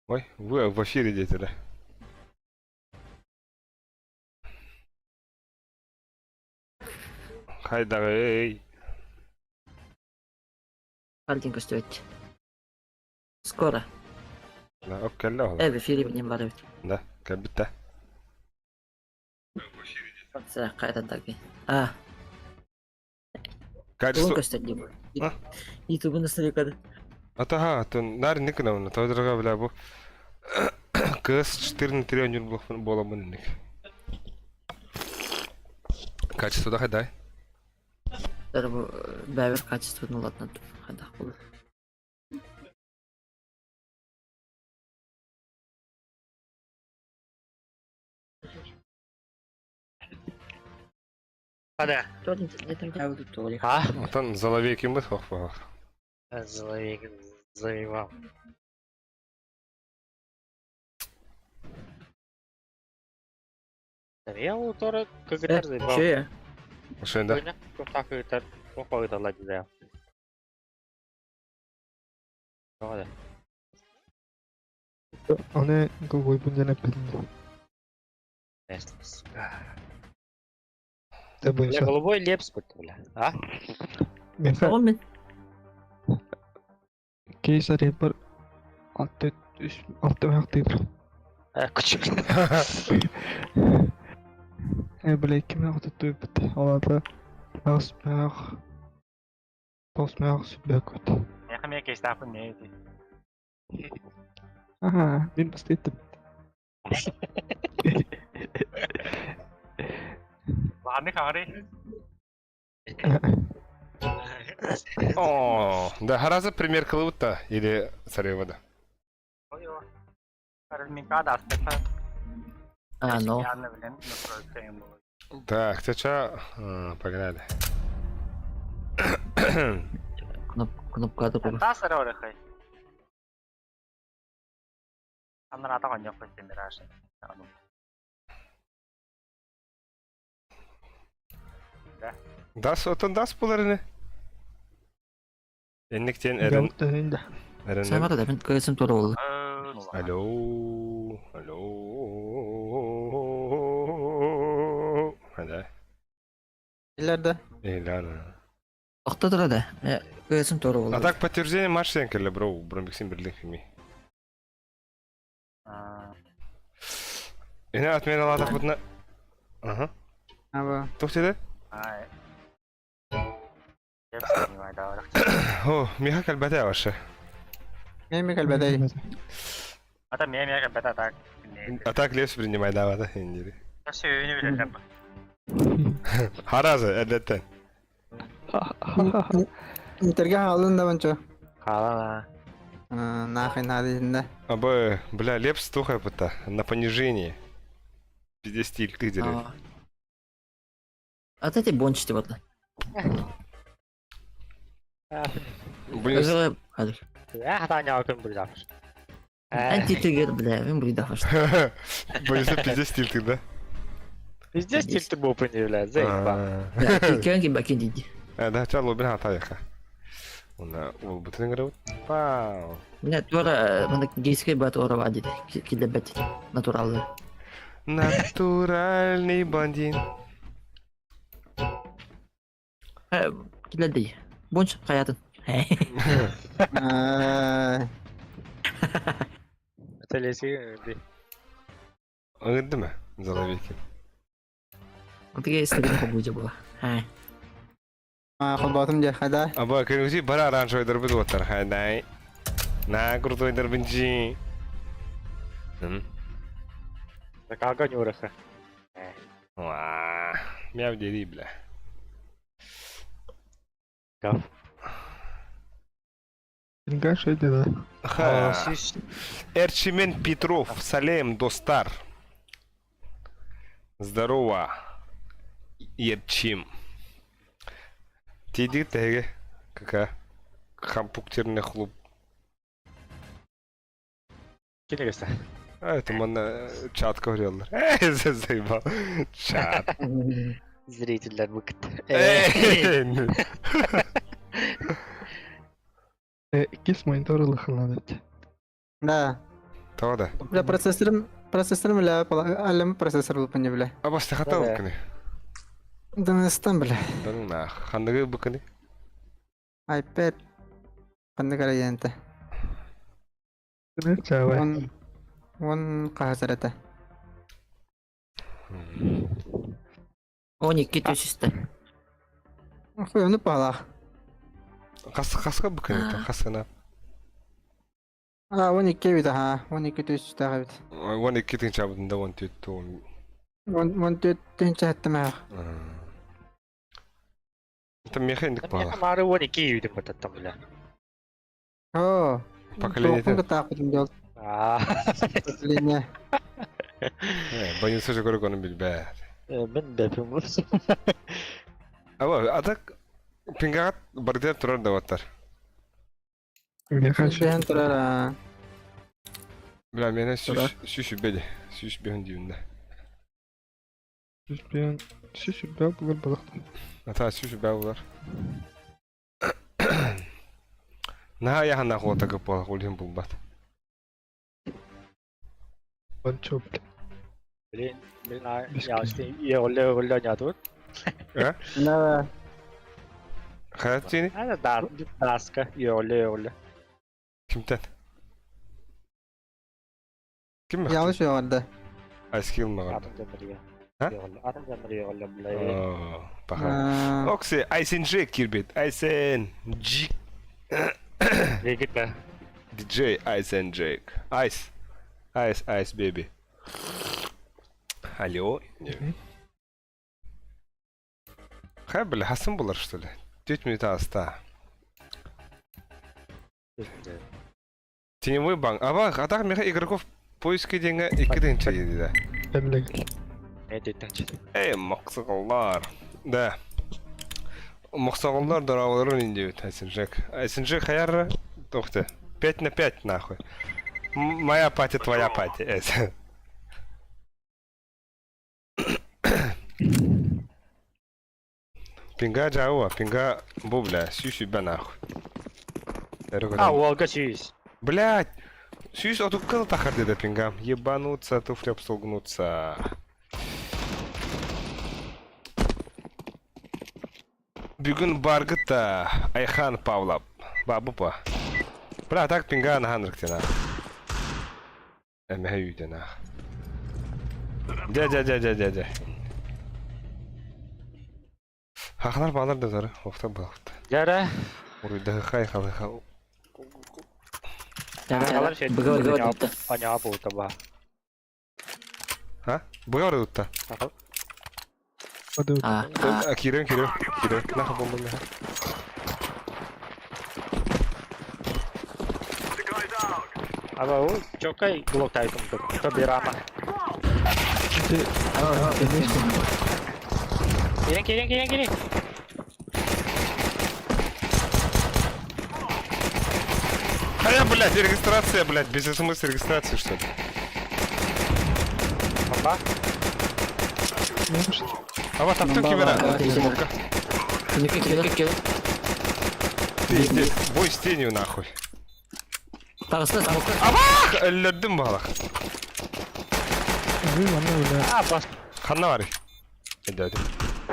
Ой, вы в эфире диэтилэр. Хайдаҕый? Хардин көстүбэт. Скоро. Да, оп кэллэ ол. Э, в эфире не барыбыт. Да, кэлбит да. Хайда таги. А, Качество... тугун көстөр дии бу. Ютубун ыстырыкады. Атаха, тон нар ник на тодорга бля бу КС 4 на 3 ойнуур буоламмын инник. Качество да хайдай. Бу бэбер качествоны улатнат хайдах болur. Hadi. А? Отон Заловейкин бит хох Заловейкин завивал. Я утора кыгытар заебал. Че? Ошенда. Кыгытар, кыгытар да. Аны голубой диэн эппитин. Бля, голубой лепс будто, бля. А? Меха Тоҕо мин? кейс арыйбар алты үс алты махтыыр. Күчүк. Э, бля, ким алты туйбут. Олата ас мах. Тос мах сүбэкут. Меха ме кейстафын не ди. Ага, мин бастыттым. Ланы хаңри. О, да, хараза пример кылыбыт или сарева да. А, ну. Так, чача, погнали. Кнопка да куба. Дас, отон дас буларыны. Энниктен эрен эрен. Саймар да мен көсүм тура болду. Алло, алло. Hadi. İleride. Эйлана. Охта тура да. Көсүм тура болду. А так подтверждение матч сен бро, бромбиксин берлин хими. Ine отмена ладах бутна. Ага. Аба. Тух теде? О, миха калбата вообще. Мен калбадай. Ата мен мен калбата так. А так лес принимай да, да, индири. Хараза, элеттен. Интерге алдын да банчо. Халана. Нахрен надо Абы, бля, лепс туха пыта, на понижении. Пиздец стиль, ты дерев. А ты бонч деп атла. Блин, Өзі қазір. Я хата күн бір запыр. Антитигер, бля, мен бұл да блин, пиздец стиль ты, да? Пиздец стиль ты был бля, заебал. Кең ким бәкен дейді. Да, чало бин хата яха. Уна, ол бутын грау. Пау. Міне тура, мына гейский бат ора бар дейді. Келе бәт. Натуралды. Натуральный блондин. Келе дей. Бонч қаятын. Это леси. Аңырды ма? Заловейки. Онтыге істеген қобуджа була. Холботум же хада. Аба, көрүзи бара оранжевый дырбы оттар. Хайдай. На, крутой дырбынчи. Так огонь ураха. Ва, мяу дери, бля. Гав. да. Ха. Эрчимен Петров, Салем, Достар. Здорово. Ерчим. Тиди теге. Кака? Компьютерный клуб. Кинегесе. А, это мы на чат говорил. Эй, заебал. Чат. Зрительдер быкыт. Эй. Кис монитор ылыхыланат. Да. Тоҕо да? Бля, процессорым, процессорым, бля, аллем процессор булпын бля. Абастахата ылкыны. Дыныстан, бля. Дыннаах. Ханныгы быкыны? iPad. Ханнык эрэ Чаавай. Он, он хаһасар этэ. 12 түсүстэ. Хуй, ону паалаах. Хас хаска быкыны хасына. А, 12 эбит, аха. 12 түстээх эбит. 12 тыһыынча да 14 он. 14 тыһыынча хэттэмээх. Это механик пала. Мары 12 үйдүм бутаттам бля. Оо. Поколение. Тоқпын кытаақпытым дьол. Аа. Поколение. Байынса жогору конун билбэт. Мен бэпим бу. Аба, а так пингагат бардер турар да баттар. Меха Бэһэн турар, аа. Бля, мене Турар. сүүс сүүс беди. Сүүс бэһин дүйүндэ. Сүүс бээн сүүс бээ булар балыктар. Ата сүүс бээ булар. Наһаа яхана хуота кыппала улин булбат. Банчо, бля. Блин, блин, а я что я оле оле не тут. Э? На, Хаят тини? А да, даска, я оле оле. Кимтен? Ким Yanlış vardı. Айскил маған. Атын жамырия. А? Атын жамырия оле бля. Паха. Окси, Айсен Джек кирбит. Айсен Джик. Регит Диджей Айсен Джек. Айс. Айс, айс, беби. Алло. Хай, бля, хасан булар, что ли? Теть минут аста. Теневой банк. Аба, а так меха игроков поиски деньга екі ден дейді да. Бәмлегел. Эй, мақсағалар. Да. Мақсағалар дараларын инде Айсен Джек. Айсен Джек хаяр тохты. 5 на 5 нахуй. Моя пати, твоя пати. Эс. Пинга жауа, пинга бу бля, сүүс үбэ нахуй. А, уолга сүүс. Блять! Сүүс отуккал тахар деді пинга. Ебануться, туфли обсолгнуться. Бүгін баргыта Айхан Павлов. Бабупа. Бля, так пинга на ханрыктена. Эмэ үйдена. Дя дя дя дя дя дя. Хахлар балар да зары. Офта балыкта. Жара. Уруйда хай халы ха. Алар шет. Быгы быгы Аня бута ба. А? Бұғар ұтта. Hadi. А, Кирен, кирен, кирен. Нахуй бомба меха. Аба у чокай блок тайтум тут. То бирама. Кирен, кирен, кирен, кирен. А я, блядь, регистрация, блядь, без смс регистрации, что ли? Бомба. А вот авто кибера. Пиздец, бой с тенью нахуй. Тағысты смокка. Абах! Өллөрдүм балах. Вы мана бля. А, бас. Ханна бар.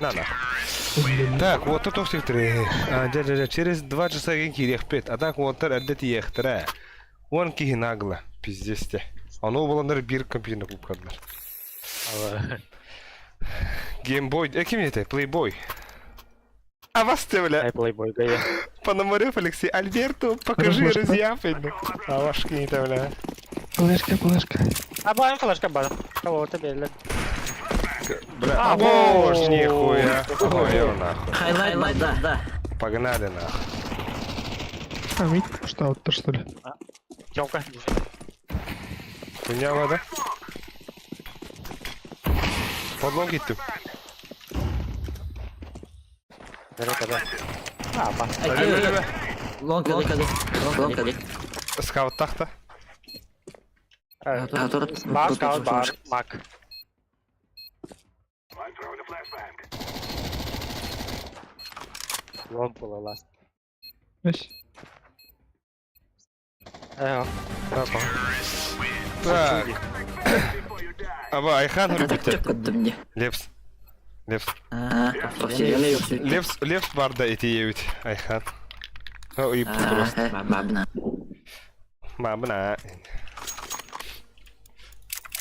На на. Так, вот тут три. А, дя, дя, дя, через 2 часа кирехпет. А так вот әддет ехтіре. Он кихи нагло. Пиздец те. Аны боландар бир компьютерный клуб кадылар. Геймбой, ким это? Плейбой. А вас ты, бля, Ай, плейбой, гая. Пономарев Алексей. Альберту, покажи разъяпай. А ваш кинь-то, бля. Флешка, флешка. А, баем флешка, баем. Кого тебе, бля? Бля, А, а боже, во. нихуя. Ой, нахуй. Хайлайт да, да. Погнали нахуй. А, мид, что, вот что ли? Тёмка. Хуйня вода. Подлог gittim. Бери, бери. А, бас. Öyle öyle. Лонг кады, кады. Лонг кады. Скаут тахта. Бар, скаут, бар, мак. Лонг было ласт. Эш. Э, Опа. Так. Аба, Айхан үрбүтэ. Көрдүм дии. Лепс. Лепс. Аа, Лепс, Лепс барда итиебит Айхан. Ыйыппыт просто. Бабна. Мамына.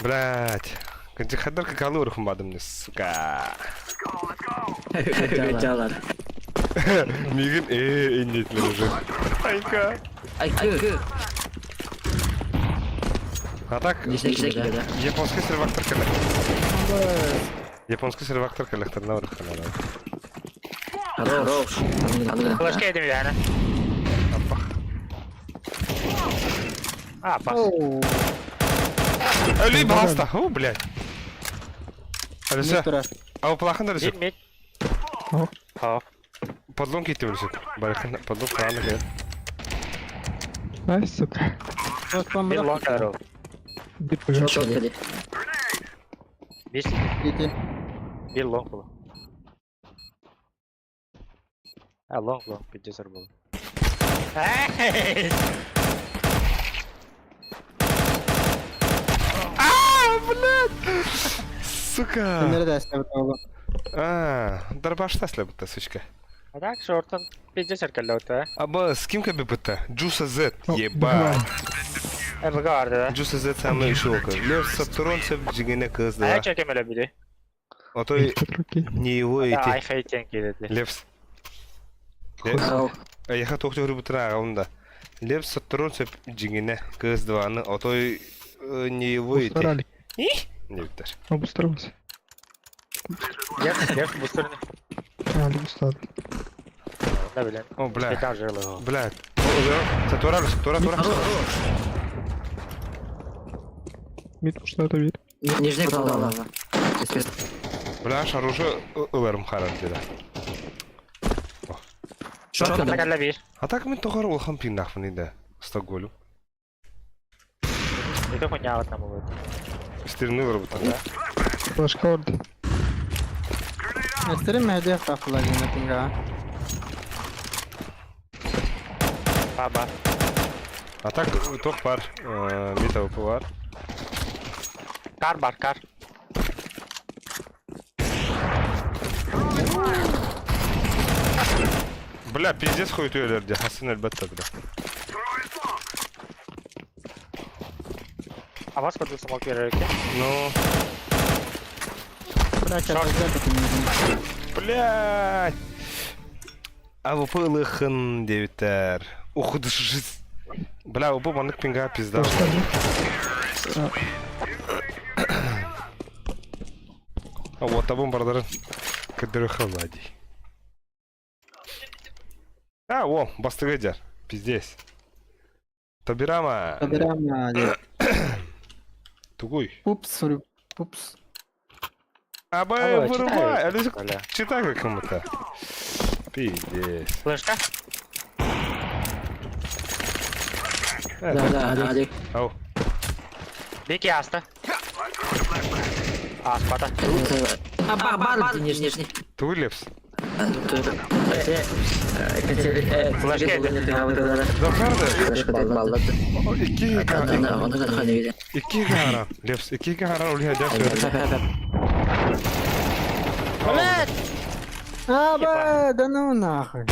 Блять. Кынчы хаддар какалы урухумбадым, сука. Жалар. Мигин иннетлер уже. Айка. Айкы. А так, японский сервактор кэлэ. Японский сервактор кэлэхтэринэ урухханара. Хорош. Флешка едем yani. Аппах. А, пас. Оу, Өлүй баста. О, блядь. Алиса, мид тура. а уплахан Мид, дәресе. мид. О. О. Подлон кетті өлсек. Барахан подлон қыраны кел. Ай, сука. Bir long arrow. Bir бага. Шот кэлэ. Bir, Иди. bir long bu. Ha long long bir cesur bu. Hey! А, блядь! Сука! Nerede эстебит оğlum? А, дарбашта слебыта, сучка. А так шортон bir cesur keldi Аба, с кем кабибыта? Джуса Z, О, ебать. Э, vardı da. Джуса Z самый шока. Лев Сатурон сеп жигене кыз да. Aya çekemele biri. А то и Руки. не его Ay эти. хейтен келdi. Левс. Яха тохты хүрбүтүрэ аҕабын Лев Сатурон сеп жигене кыз дваны, а то и не его эти. Устарали. Не биттер. Обустроился. Лев, Лев bu sürü А, устали. ne bileyim. О, бля. Tekrar jırlı o. Бля. Сатура, Сатура, Тура. Мид устали бир. Нижний калала. Бля, шаружы ыларым харан деді. Шот Шортон kelle bir. А так мен тоғар улхан пиннахпын енді. Стокгольм. Ne хуйня там будет. Стерны вырабытан. Флешка орды. Эстерим hediye takılar yine pinga. Baba. А так тох бар, мид АВП бар. Kar var kar. Бля, пиздец хуй үйелерде, Хасан әлбәтті, бля. Avaz kodu smoke verirken. Ну, Bırak atacak блядь. АВП ылыхын дебиттер. Ух, жизнь. Бля, АВП маннык пинга пизда. А вот табын бардарын кыдыры халади. А, о, бастыгы дер. Пиздец. Табирама. Табирама. Тугуй. Пупс, пупс. Аба, Аба, вырубай. читай. Алисик, Бля. читай как кому-то. Пиздец. Флешка. Да, да, да. Ау. Бики аста. Аспата. А, бар, нижний. Тугуй лепс. Захарда. Икки Икки гара. Лепс, икки гара улия дясю. Блядь! Аба, да ну нахуй.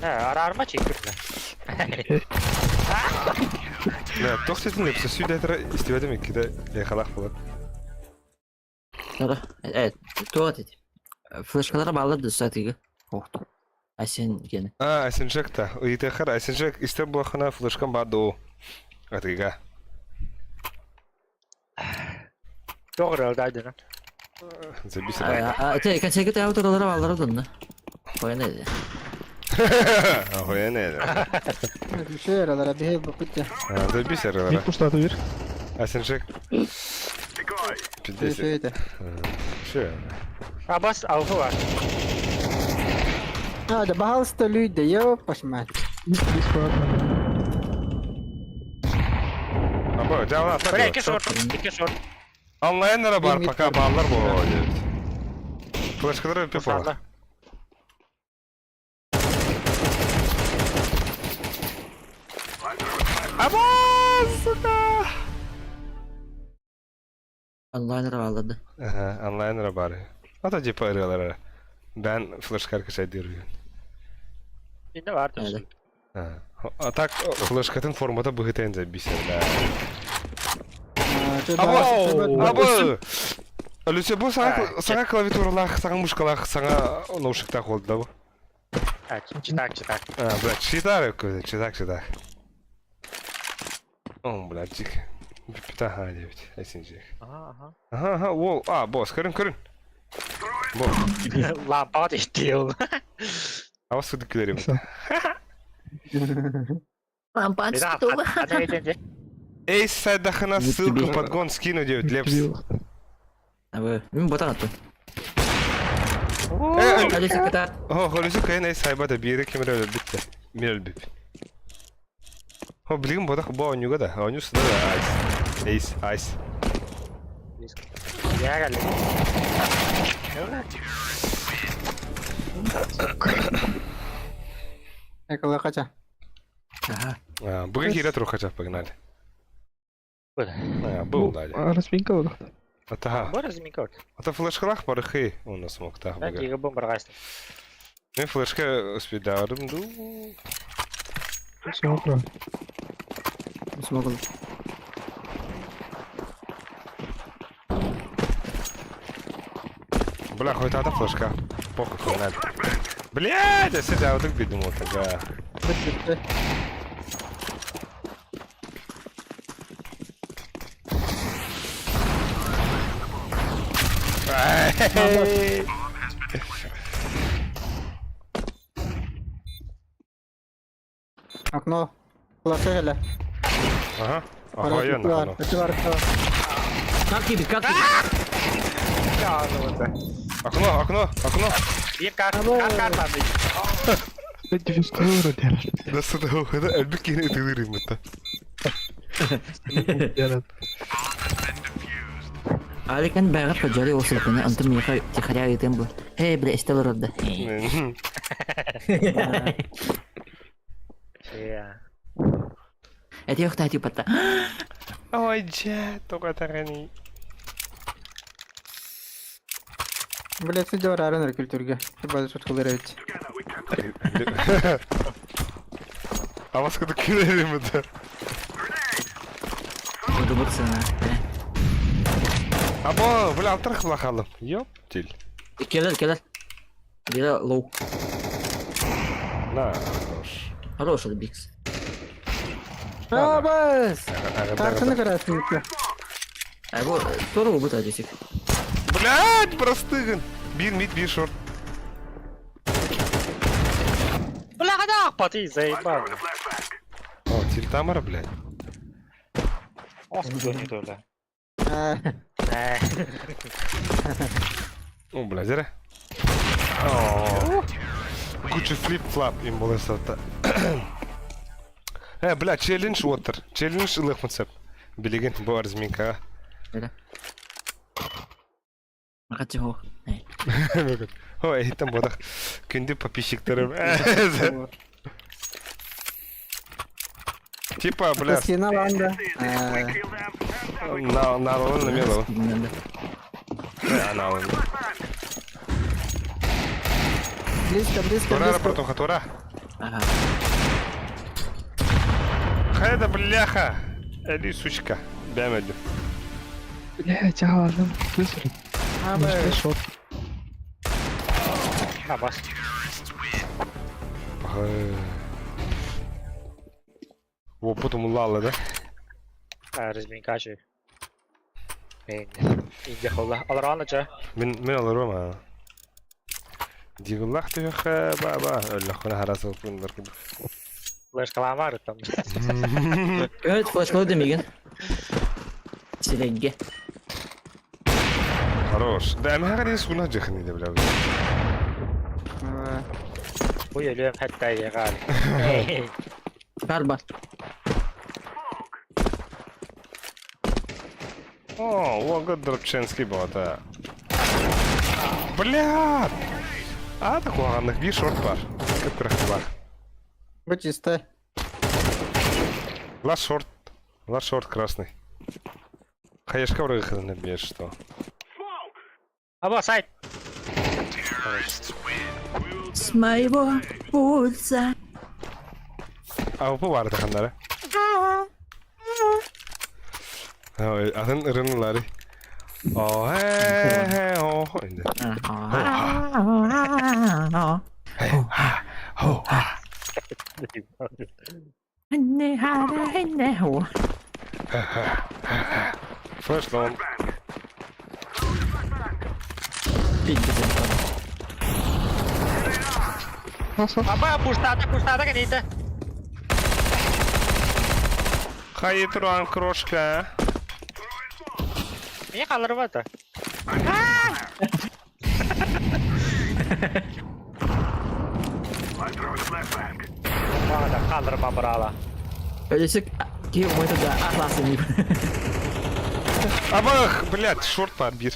Арарма чекти бля. Бля, тохсетин лепс, сүйдәтер истебедем иккиде яхалах болот. Evet, туат edi. Флешкалара bağladı сатыгы. Охту. Асен гене. А, Асенжекта. Ыйтехар, Асенжек истер булахана флешкам баду. Атыга. Doğru öldü aydın. Забисер. А, те, консерваты авторлары bağladı onu. Koyun dedi. Охуенно. Bir şey yaralar, bir hey bakıt ya. Забисер. Мид устали бир. Асенжек. Bir Пиздец. şey de. Че? Abbas avı var. Hadi bahalsta lüyde ёпаш мать. Мид бесплатно. Аба, жаула Бля, iki short, iki short. Онлайнера бар, Мид пока бар. баллар бо. Флешкалар өпе Sağda. Аба! Сука! Онлайн ыралады. Ага, онлайн эрэ баар. Ата типа ырыалар эрэ. Бэн флешкарка сайдыыр үһүн. Инде бар Эдэ. А так флешкатын формата быһыта забисер, да. Або! Або! Алюся, бу саҥа саҥа клавиатуралаах, саҥа мышкалаах, саҥа наушниктаах буолла да бу? Читак, читак. А, блядь, читар, читак, читак. О, блядь, дик. Питаха девять, эсинжик. Ага, ага. Ага, ага, уол, а, босс, көрүн, көрүн. Бо, Лампаҕа тиийдиил. а вас күлэрим. Лампа Эй, сайдахына ссылку подгон скину девять, лепс. Абы, мин ботан аттым. Э, Алиса кытаат. О, холюсу кайын эй сайбата биири кимир өлбүт да. Мин өлбүп. О, билигин бодах бу оонньууга да. Оонньуу сыда да айс. Эйс, айс. Я Эколы кача. Ага. Бүгүн киирэ турук хача погнали. Был дали. Разминка буолла. Атаха. Бу разминка. Ата флешкалах барыхы у нас смог так Мен бага. киги бу баргастым. Мен флешка успедарым ду. Смогла. Смогла. Бля, хоть ата флешка. Похуй, погнали. Блядь, я себя вот так придумал тогда. Окно. Флешка кэлэ. Ага. Охуенно, оно. Как тебе, как тебе? Окно, окно, окно. Биир кар, кар кар там. Дефюз дер. Да сюда, это өлбүт киһини ытыылыыр иммитта. Аликан бәгәр хаҗали ул сылкыны антым миха тихаря итем бу. Эй, бля, истел родда. Я. Это я хтати пата. Ой, дьэ, тоҕо этэҕиний. Блядь, сидел арен культурге. Ты шуткалар ведь. А вас куда кинули да? Буду баксына. Або, бля, алтырх блахалым. Ёптиль. Келер, келер. Бира лоу. На, хорош. Хороший бикс. Абас! Тартыны көрәсің. А его здорово будет адисик. Блядь, простыгын. Бир мид, бир шорт. Бля, када пати заебал. О, тильтамара, блядь. Ох, не то, Э, да. О, блядь, зря. О, Куча флип-флап им было сата. Э, бля, челлендж отыр. Челлендж ылыхмын сеп. Билеген бу разминка. Макачы хо. Ой, там бодах. Күнде подписчиктерім. Типа, бля, Скина ланда. Э, на на на мело. На Близко, близко, Тура, близко. братуха, тура. Ага. Хайда, бляха. Эли, сучка. Бэмэдю. Блядь, а ладно, быстро. Абас. Шот. На бас. Во, потом улала, да? Разминка чы. Инде холла. Алар чы. Мин мин алырым а. Дигуллах түйөхэ ба ба өллөххүнэ хараса пуннар курдук. Флешкаламар там. Evet, флешкалы демеген. Силегге. Хорош. Да, мен хари суна жихни да бля. Э, Бу өлөм хатта ягал. Бар бар. О, ого дропченский бота. Бля! А такого бир шорт бар. Көп крах бар. Бу чисто. Ла шорт. Лар шорт красный. Хаешка врыхана без что. Аба, сайт! С моего пульса. АВП баар таханнара. Атын ырынылары. О, хе, хе, о, инде. Хо, ха. First one. Аба, пустата, пустата кэлиитэ. Хайы туран крошка. Миэ халларбата. Баҕата хаалларба быраала. Өлөсүк киһи умайта да ахласын Абах, блядь, шорт бар бир.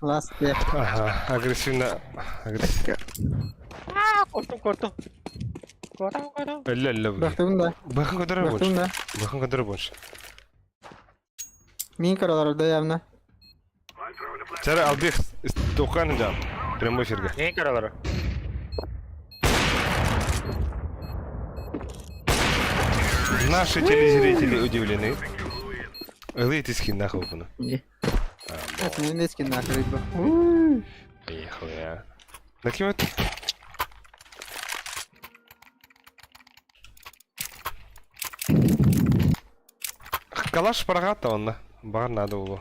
Last year. Ага, агрессивно. Агрессивно. Кортум, кортум. Кортум, кортум. Өллө, өллө. Бахтым да. Бахын көтөрө Бахтым больше. да. Бахын көтөрө больше. Мин көрөлөр явно. Чара Албек тоққан жан. Прямой эфирге. Мин көрөлөр. Наши телезрители удивлены. Ылый тиски нахуй бұны. Не. Это не нескин нахрен бу. Поехал я. На кем это? Калаш парагата онна. Бар надо было.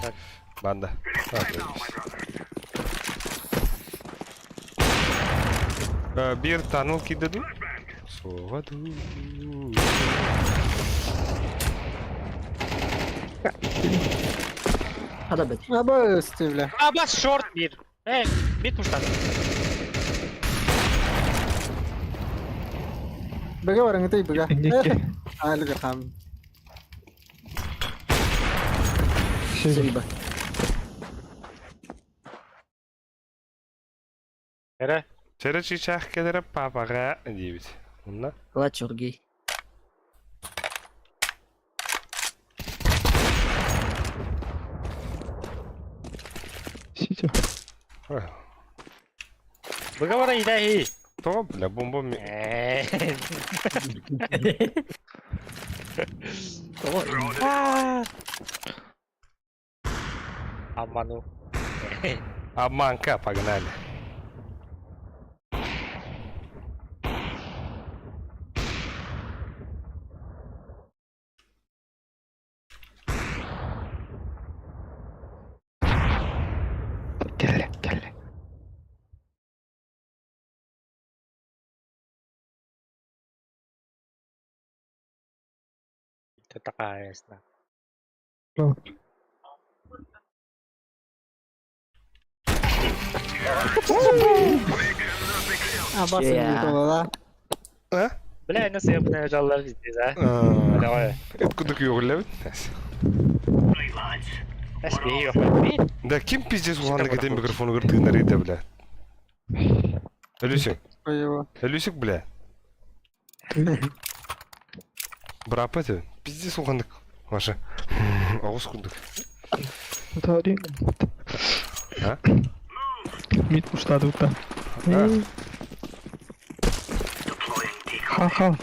Так. Банда. Бир таныл кидеду. Соваду. Хада бет. Аба өстү бля. Аба, шорт бир. Эй, бит пустата. Быга барың ый быга. Инники. Али хам. Спасибо. Эре. Чара чичах кедere папаға дейбит. Онна. Лачургий. Сити. Быга бара идэхи. То, бля, бомба ми... Обманул. Обманка, погнали. Кэллэ, кэллэ. Татакayas na. Аба Yeah. сен да. А? Бля, на сыпная жаллар здесь, а? Давай. Это куда күйөглөбүт? Да ким пиздец уланды кетен микрофон кыртыгынар ете, бля. Өлүсүк. Его. Өлүсүк, бля. Брапа это. Пиздец уландык. Ваша. Ауыз курдук. Тарин. А? Мид устады ута. А. Ха-ха.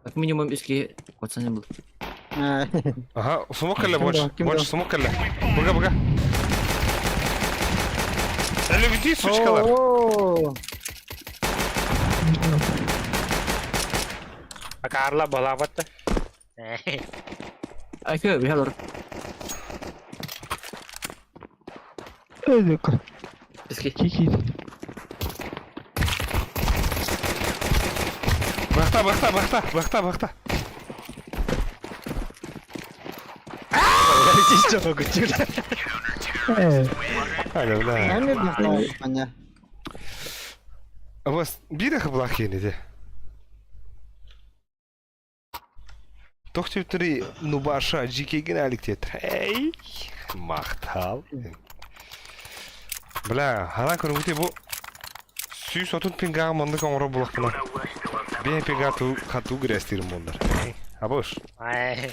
Как минимум иски пацаны был. Ага, смок эле Ким больше. дал, ким Больше дал? смок эле. Быга, быга. Әлі бүти, сучкалар. О, Акарла балабатта. Айкö, bir Эдика. Иски. Кики. Бақта, бақта, бақта, бақта, бақта. Э, Әлі, бля. Эми бахта. Абас, бир хыблах енеде. Тохтептери нубаша жикеген әліктет. Эй, мақтал. Бля, хана көрүнгүте бу. 130 пингаҕа маннык оҥорор буоллахпына, биэ пинга хатуу грязтиирим буоллар. Абыш. Ай.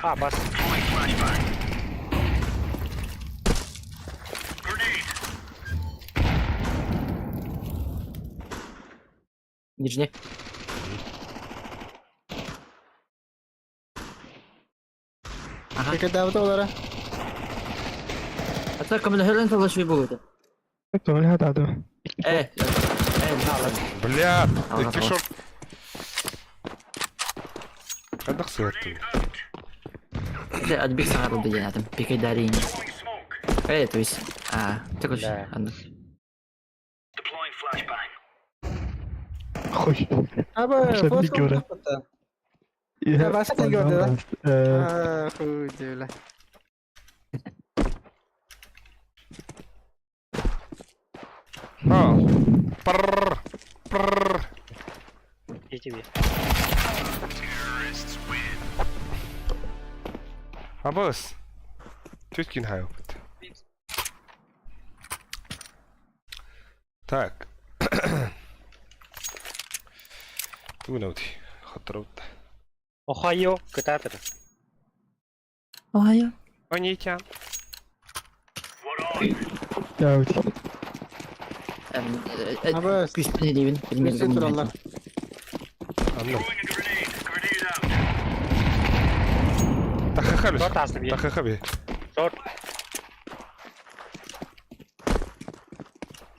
А, бас. Нижний. Ага. Кэкэдээбит олора. А так көмөлөһөрөн талашый буолута. Көмөлөһө даады. Э, э, Бля, Ага, икки шорт. Хайдах сыаттым? Дьэ, Альбик саҥарылды диэн атым. Пикайдарин. Э, то есть, а, такой Да. анны. Хуй. Аба, Что флешка не говорю. утоппута. Я Вася не говорил, Э, А, хуй бля. А. Прррр. Прррр. И тебе. Абыс. Тюткин хайопыт. Так. Тугунауди. Хотторобут. Охайо, кытаатыр. Охайо. Онитян. Яути. Аба, Күүспүн диибин. Күсү тураллар. Анна. Тахаха Шорт астым. Тахаха би. Шорт.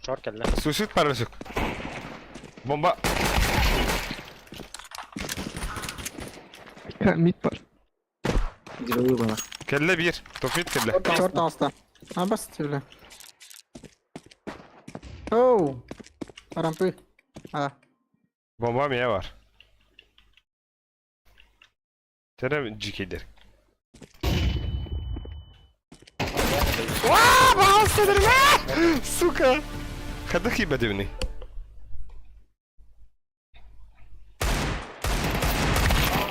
Шорт кэллэ. Суицид парашют. Бомба. Мид бар. Герою была. Кэллэ биир. Тофит кэллэ. Шорт аста. Абас бля. Оу. Рампы. А, Бомба мия бар. Терем жикейдер. Ваа, баҕас Сука! Хайдах киирбэтибиний?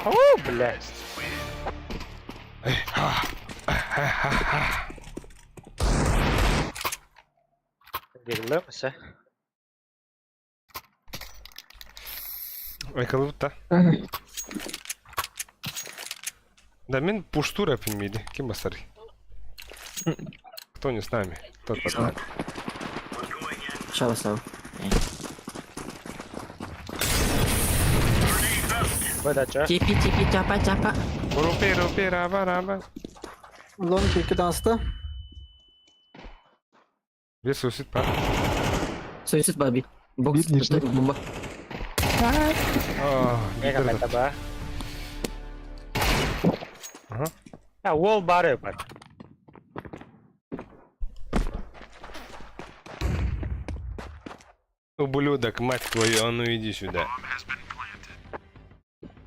О, блядь. Герлемся. Айкалыбыт да. Да мин пуштур эпин Ким басарый? Кто не с нами, тот под нами. Шабасау. Выдача. Типи типи чапа чапа. Рупи рупи раба раба. лонг икки таста. Бес суицид бар. Суицид баби. Бокс. Бит нижний. Бомба. А, Мега гидр. таба. Ага. А, уол бары бар. Ублюдок, мать твою, а ну иди сюда.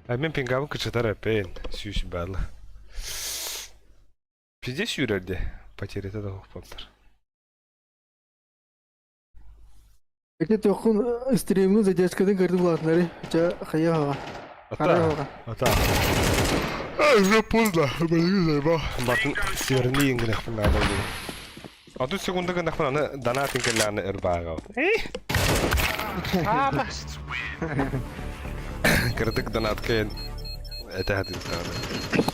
А мен пингабын кычытар эпен. Сүүс баалы. Пизде сүүрэрде. Потерята да хоппоттар. Эти тохун стримну задержканы көрдүм булатнары. Жа хая хава. Ата. Ата. Ай, уже поздно. Блин, заебал. Батын северный ингрехпын надо было. А тут секунда гынахпын аны донатин кэллэаны ырбаага. А, Кырдык донат кэйэн. Это хатын сааны.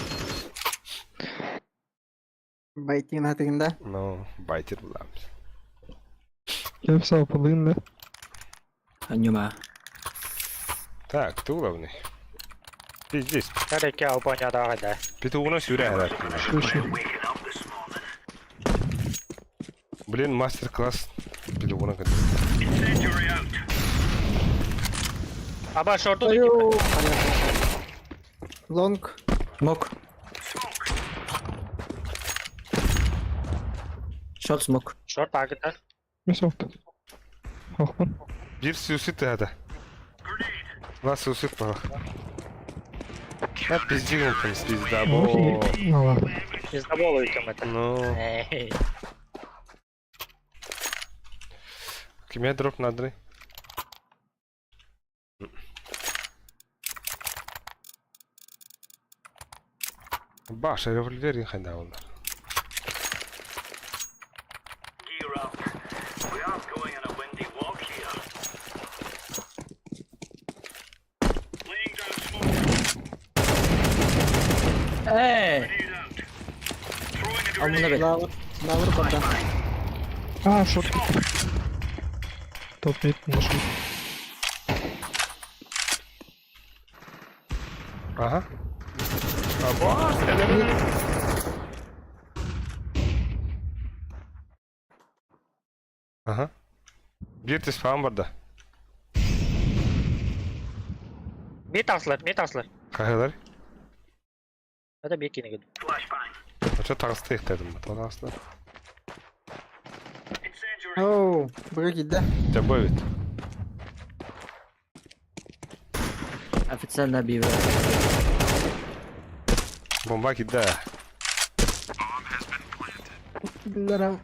Байтин хатыгында. Ну, байтер буламыз. Кем сау да. Анюма. Так, ты главный. Ты здесь. Кареке албаня да. Петугуна сюря. Слушай. Блин, мастер-класс петугуна. Аба шорту Аю. Лонг. Смок. Шорт смок. Шорт агыта. Мен соқты. Хохпын. Бир суицид это. Вас суицид пала. Да пиздигом там пизда, бо. Ну ладно. Пиздоболу икем это. Ну, Эй. киме дроп надры. Баша, револьвер хайда олар. Эй! Амына бет. Лавр, лавр барда. А, шорт. Топ мид нашел. Ага. Абас! Ага. Биир түспэҕин барда. Мид таҕыстылар, мид таҕыстылар. Хаһыалар? Это биир киинэ кэлбит. Оччо таҕыста иһтээтим бу. Тоҕо таҕыстылар? Оу, быга киирдэ. Дьэ бу эбит. Официально объявляю. Бомба киирдэ. Биллэрэ.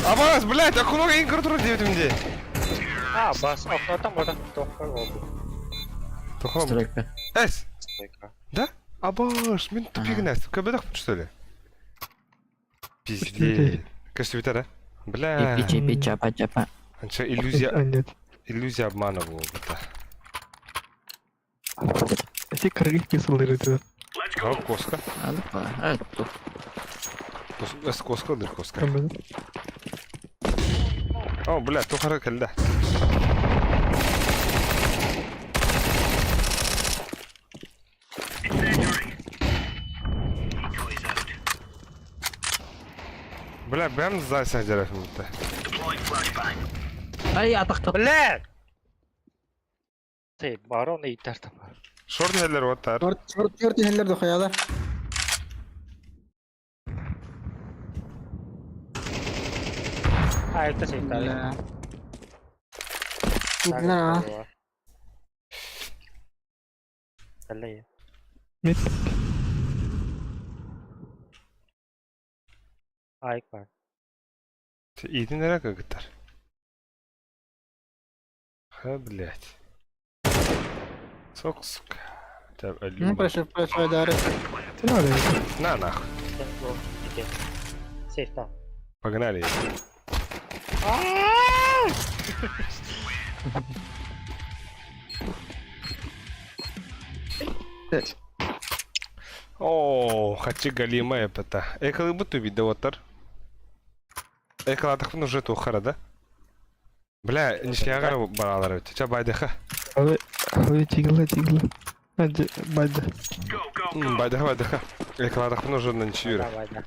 Абаас, блядь, окунуга иин көрө турар диэбитим дии. А, бас, окнотан бота тоххой болду. Тохом. Стройка. Эс! Стройка. Да? Абаш, мин тупигин эс. Көбөдөх что ли? Пиздец. Көстүбүтэр, а? Бля. Пичи, пичи, чапа, чапа. Анча иллюзия, А, нет. иллюзия обмана буолбута. Эти крылья кислые. Хоп, коска. А, ну, а, тут. Эс коска дыр коска. О, бля, тухара кэллэ. Бля, бэм зайса дьэрэх мутта. Ай, атахта. Блядь! Ты, барон и там. Шорт нелер оттар. Шорт, шорт, шорт иһэллэр дохуяла. А, это сейф, Бля. Бля. Мид. Айк бар. Иитин эрэ кыргыттар. Ха, блядь. Сок, сука. Там Ну, прошу, прошу, дары. Ты надо. На нахуй. Сейф там. Погнали. О, хачи галимая пата. Экалы буту видеотар. Экаладахпын уже тухара, да? Бля, нишлягара баралар өтө. Ча байдыха. Алы, алы, тигла, тигла. Байды. Байдыха, байдыха. Экаладахпын уже на ничью. Давай, да.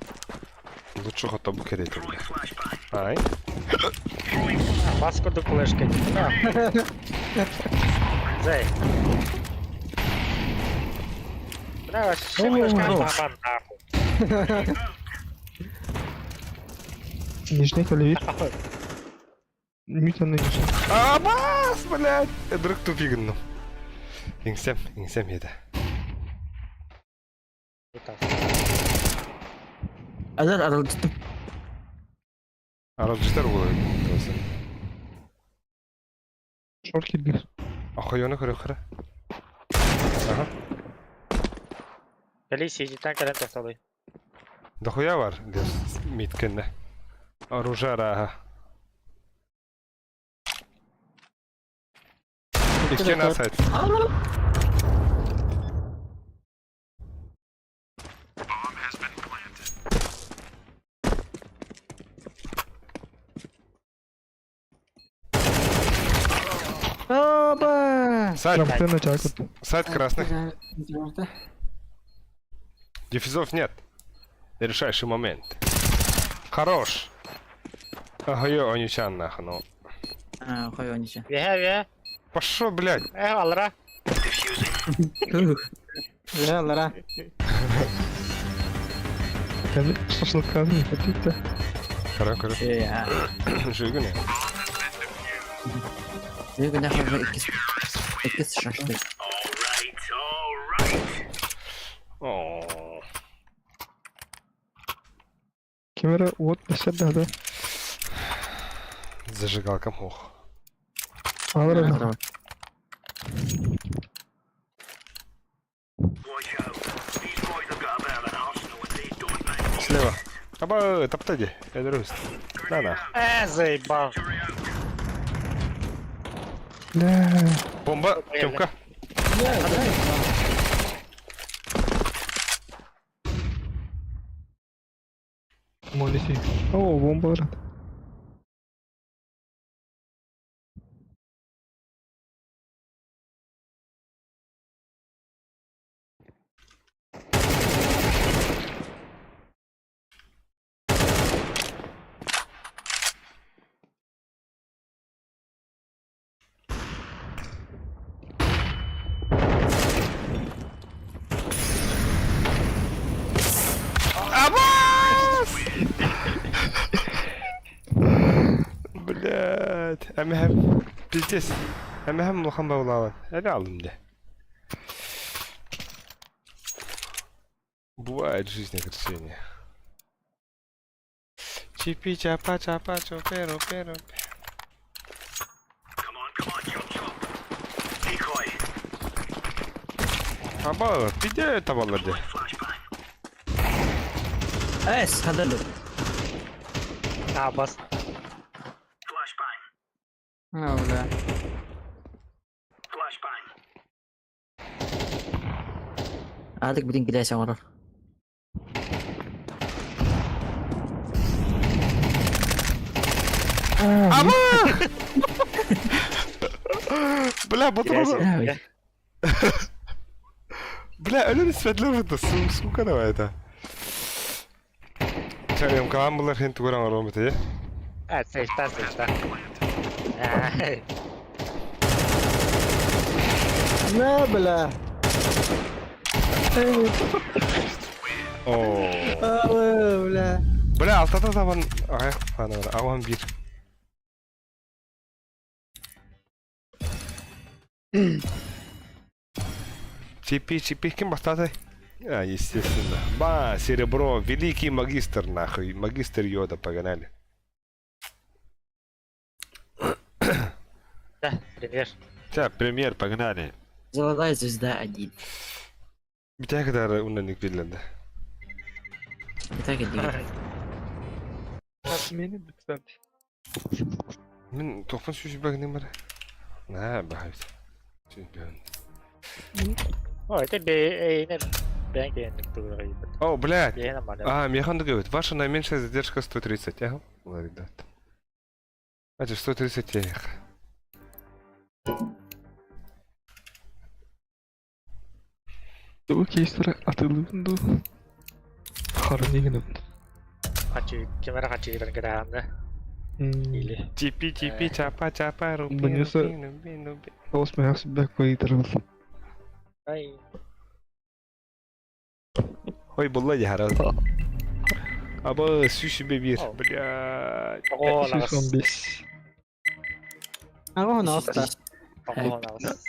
Лучше хотобу кереть, бля. Ай. Бас курдук флешка. Зай. Бля, вообще флешка мама нахуй. Нижний калевир. Мид на нижний. Абас, блядь. Эдрик тупигнул. Иңсем, иңсем еді. Алар аралдыттым. Аралжытар болады. Шорт килдер. Охуенно көрө хара. Ага. Кали сидит кэлэн тохтолуй. Дохуя бар, миткенне. Оружие ага. Иккен асайт. Оба! Сайт, сайт красный. Дефизов нет. Решающий момент. Хорош. Ага, ё, оничан нахуй, ну. А, хуй оничан. Ве, ве. Пошел, блядь. Алра. Ве, алра. Шашлыка не хотите? Хорошо, хорошо. Жигуни. Жигуни, хорошо, иккис шашлык. О. Камера вот да, да. Зажигалка мох. Алра. Слева. Аба, топтади. Я дерусь. На на. Заебал. Бля. Бомба, Тёмка. Молиси. О, бомба бар. Абас! Блядь. Эмэһэм пиздец. Эмэһэм улахан бабылаабат. Эле алдым де. Бывает в жизни огорчение. Чипи чапа чапа чоперо перо. Аба, пиде табалар де. Эс, хадалу. А, бас. А, бля. Аадык бүтүн килээс оҥорор. Аба! Бля, патрон. Бля, өлөн испэтлэр это, сука давай это. Чэ, МК-м булар хин тугар оҥоруом этэ. Э, сыста, сыста. На, бля. Оо. А, бля. Бля, алтата табан аҕай хаана бар, аҕам биир. Чипи, чипи, ким бастатай? А, естественно. Ба, серебро, великий магистр, нахуй. Магистр Йода, погнали. Да, премьер. Ча, премьер, погнали. Золотая звезда один. Битэ кытары уннаник биллэнде. И так и Мени кстати. Мин тохпун сүүс бара. Наа, бахайт. Сүүс О, это бе, бэнк О, блядь. А, механ говорит, ваша наименьшая задержка 130. Ага, ребят. Это 130 эх. Тугу кейстер атылыбын ду. Харын Хачи, кемера хачи кирен кедаанды. Или. Типи, типи, чапа, чапа, рупи, рупи, рупи, рупи. Тоос мехас бэк көйдер Ай. Ой, булла яхара. Аба, сүүс бир. Блядь. Ого, Сүүс он бес. Ага, наста. Ого, нагас.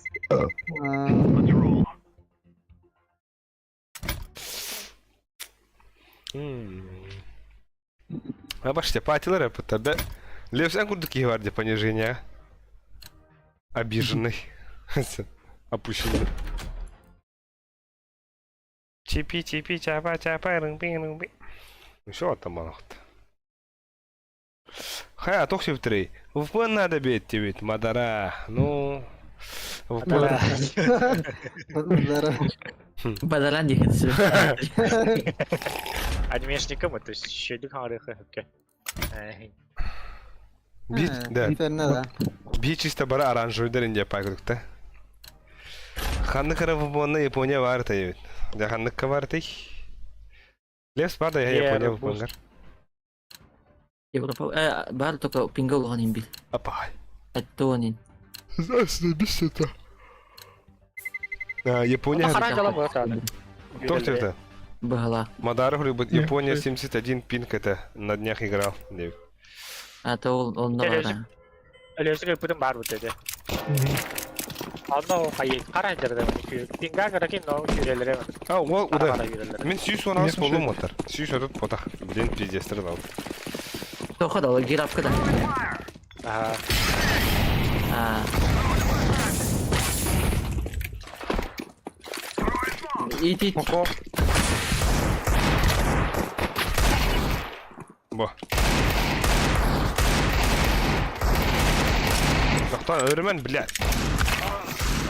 Абаште, патилар это бе. Лев сен курдук бар деп понижение. Обиженный. Опущенный. Чипи, чипи, чапа, чапа, рымпи, рымпи. Ну все, там манахт. Хай, а тохсив трей. В надо бить тебе, мадара. Ну, в Мадара. Бадаран диэн Анимешником, то есть еще хары хэ. Бит, да. Да. Би чисто бара оранжевый дерин пайгудукта. Ханны кара Япония бар та Да ханны бар ты. Лес бар да я Япония в Европа э бар только пингол онин бил. Апай. Аттонин. Знаешь, бис это. А, Япония. Кто это? Бахала. Мадар говорит, Япония 71 пинг это на днях играл. А то он он на Өлөсүгө бүтүн бар бут эде. Онно хайы кара жерде пинга караки но күрелере. А, ол уда. Мен сүүс он ас болум отар. Сүүс отут потах. Блин, пиздец, ал. Тоха да, гирафка да. Ага. А. Ити. Охо. Бо. Тоқтан, өрімен, блядь.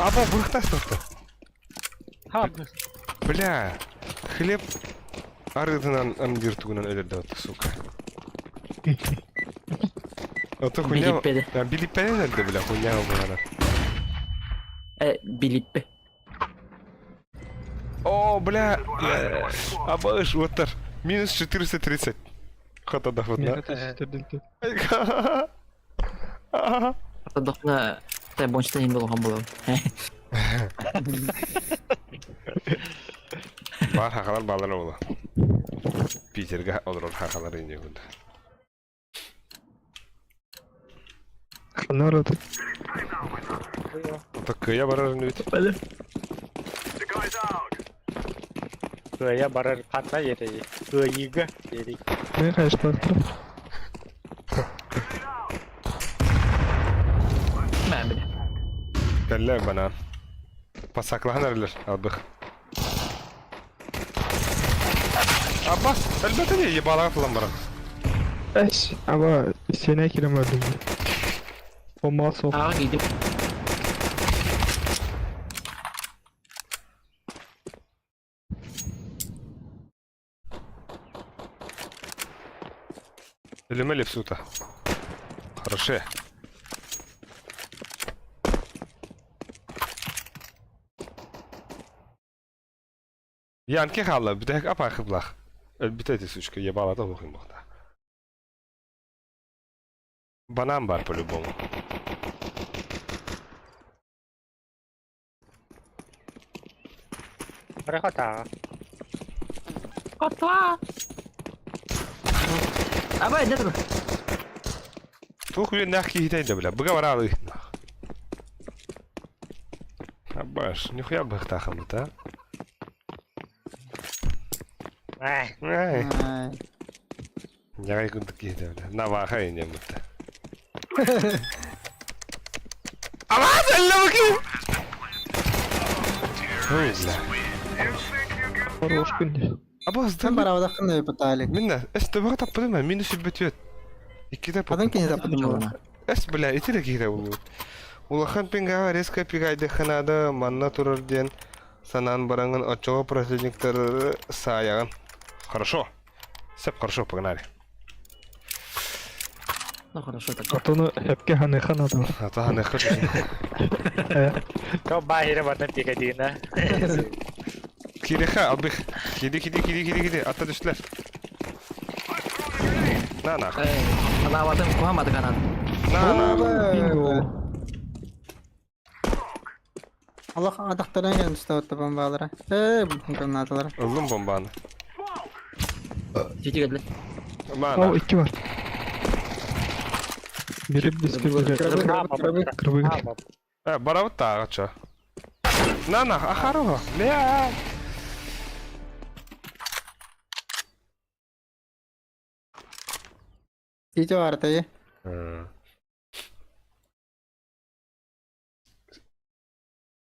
Аба, бұрықтас тоқты. Ха, Бля, хлеб арыытынан андыыр тугунан өлөрдө, сука. А то хуйня... Билиппеде. А, билиппенен өлдө, бля, хуйня буолара. Э, билиппе. О, бля, абаш, вот так. Минус 430. Хата да, вот на. Дохна, та бончта им было было. Бар хахалар балар ола. Питерге олорор хахалар инде күндө. Ханар это. Ото кыя барар үт. Кыайа барар ханна ерей. Кыайыга ерей. Мен конечно. Мә, бля. Кэллэ банан. Пасаклаһан эрэллэр албых. Аббас, элбэтэ дии, ебалаҕа тылан баран. Эс, аба сене кирем öldüm. Bomba sok. Аҕа киирдим. Өлүмэ лепсута. Хороше. Янки хаалла, бүтэһик апаахыблах. Өлбүтэ ити сучка, ебалата оһуохун буохта. Банан бар по-любому. Рахата. Котла! Абай, не тур. Туох үөннээх киһитэй да бля, быга бараалы. Абаш, нихуя быхтаахаммыт, а? Ай. Ай. Ньаҕай курдук киһитэ бля. Наваха инньэммит. Абаас өллөбүкү! Ой, бля. Хорош күнде. Абаас, Sen барабадахын пытали. Минна, эс төбөҕө таппытым ээ, минус сүрбөтүөт. Иккитэ Адан кини таппытым буолла. Эс, бля, ити да киһитэ буолбут. Улахан пингаҕа резко пигайдыххынаада манна турар диэн санаан бараҥҥын оччоҕо противниктары саайаҕын. Хорошо. Сөп, хорошо, погнали. Ну хорошо так. Атону хепке ханыха надо. Ата ханыха То баһира бартан пикадина. Кириха, албых. Киди, киди, киди, киди, киди. Атта түстүлэр. На, нах. Э, Алаабатын куһамады канат. На, нах. Бинго. Аллах адахтаран келин түстэ бомбалара. Э, гранаталара. Ыллым бомбаны. Жети келди. Ма, О, нах. икки бар. Бири близкий бар. Кырбы. Э, барабыт тааҕа чо. На, нах, ахарова. Бля. Тити барта